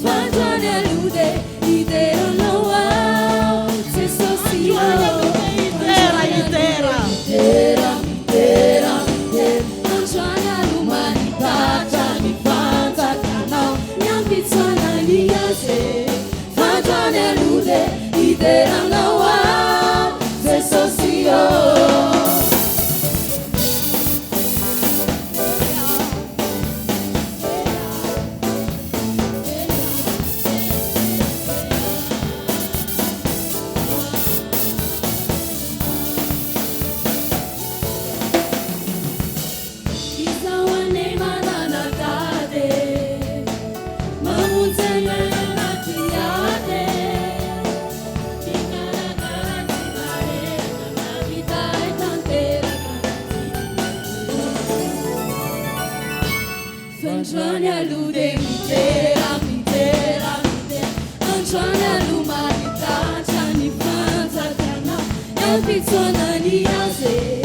Fa androany aloha dia hidera anao aho Jesosy ô Androany aloha dia hidera, Midera, midera, midera Androany aloha manitatra ny fanjakanao Ny ampitso anany azy e Fa androany aloha dia hidera anao aho Jesosy ô. Izaho anie manana tady e, mamonjy anay anaty ady e. Mikarakara tsy mareraka, mahavita ahy tanteraka na tsy Fa androany aloha dia midera, midera, midera Androany aloha mahitatra ny fanjakana Ny ampitso anany azy e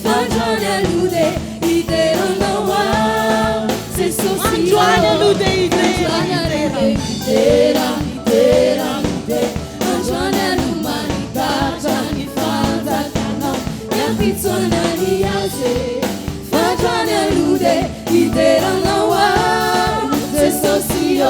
Fa androany aloha dia hidera anao aho Jesosy ô Androany aloha dia hidera, Androany aloha dia midera, midera, midera Androany aloha mahitatra ny fanjakanao Ny ampitso anany azy e Fa androany aloha dia hidera anao aho Jesosy ô.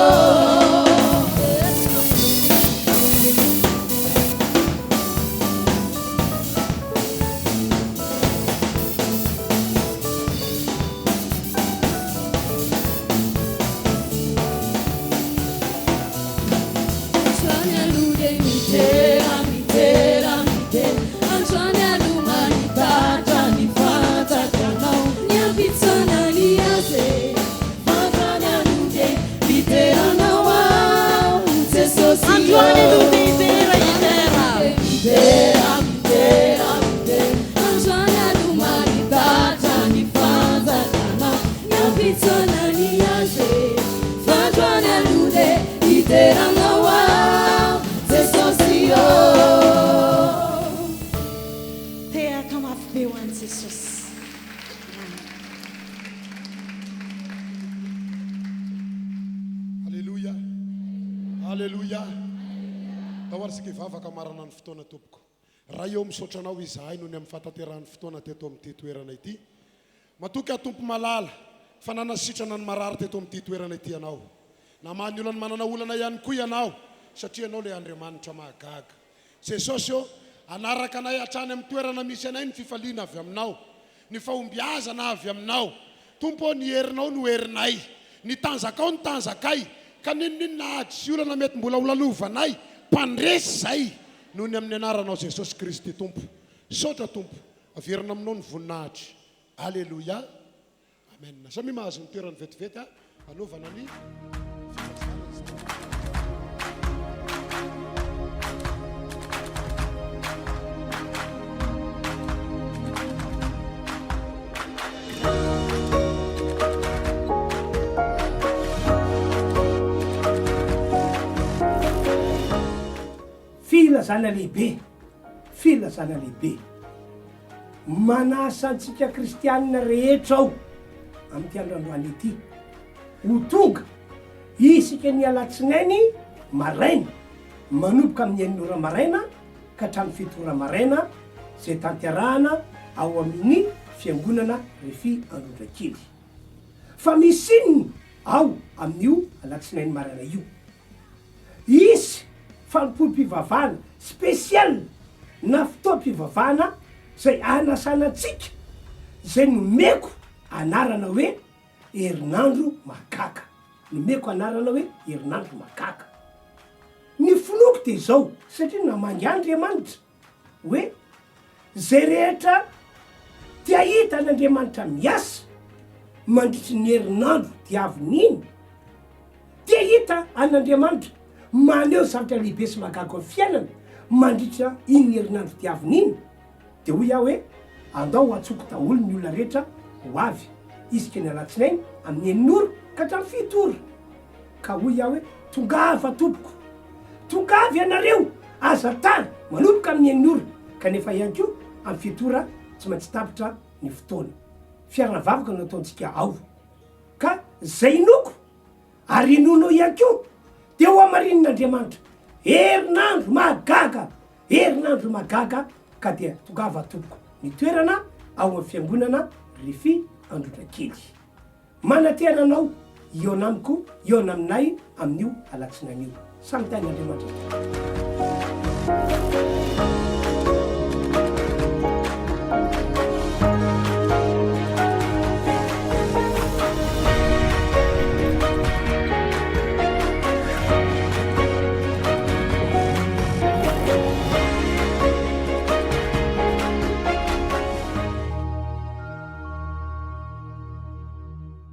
Androany aloha dia midera, midera, midera Androany aloha manitatra ny fanjakanao Ny ampitso ny azy e Fa androany aloha dia midera anao aho Jesosy ô Androany aloha dia hidera, hidera. Midera, midera, midera Androany aloha manitatra ny fanjakanao Ny ampitso ny azy e Fa androany aloha dia hidera anao aho Jesosy ô. Tehaka mafy be ho an'i Jesosy. Aleloia Aleloia Ndao ary isika hivavaka hamarana ny fotoana tompoko. Ray ô misaotra anao izahay noho ny amin'ny fahatanterahan'ny fotoana teto amin'ity toerana ity. Matoky aho Tompo malala fa nanasitrana ny marary teto amin'ity toerana ity Ianao. Namaha ny olan'ny manana olana ihany koa Ianao satria Ianao ilay Andriamanitra mahagaga. Jesosy ô, hanaraka anay hatrany amin'ny toerana misy anay ny fifaliana avy Aminao, ny fahombiazana avy Aminao. Tompo ô, ny herinao no herinay, ny tanjakao no tanjakay, ka n'inon'inona ady sy olana mety mbola ho lalovanay, mpandresy izay noho ny amin'ny anaranao Jesosy Kristy Tompo. Misaotra Tompo. Averina aminao ny voninahitra. Aleloia. Amen. Samia mahazo ny toerany vetivety hanaovana ny filazana izany. Filazana lehibe, filazana lehibe. Manasa antsika kristianina rehetra aho amin'ity andro androany ity ho tonga isika ny alatsinainy maraina manomboka amin'ny enina ora maraina ka hatramin'ny fito ora maraina izay tanterahana ao amin'ny fiangonana Refi Androndrakely. Fa misy inona ao amin'io alatsinainy maraina io? Hisy fanompoam-pivavahana spécial na fotoam-pivavahana izay hanasana antsika izay nomeko anarana hoe herinandro mahagaga. Nomeko anarana hoe herinandro mahagaga. Ny finoako dia izao, satria namangy ahy Andriamanitra hoe izay rehetra te hahita an'Andriamanitra miasa mandritry ny herinandro diaviny iny, te hahita an'Andriamanitra maneho zavatra lehibe sy mahagaga amin'ny fiainana mandritra iny herinandro diaviny iny, Dia hoy aho hoe, Andao hantsoko daholo ny olona rehetra ho avy, isika ny alatsinainy amin'ny enina ora ka hatramin'ny fito ora. Ka hoy aho hoe, Tongava tompoko! Tongava ianareo! Aza tara! Manomboka amin'ny enina ora, kanefa ihany koa amin'ny fito ora tsy maintsy tapitra ny fotoana. Fiaraha-mivavaka no ataontsika ao. Ka izay inoako ary inoanao ihany koa dia ho hamarinin'Andriamanitra. Herinandro mahagaga! Herinandro mahagaga ka dia tongava tompoko ny toerana ao amin'ny fiangonana Refi Androndrakely. Manantena anao hihaona amiko hihaona aminay amin'io alatsinainy io. Samy tahin'Andriamanitra tompoko.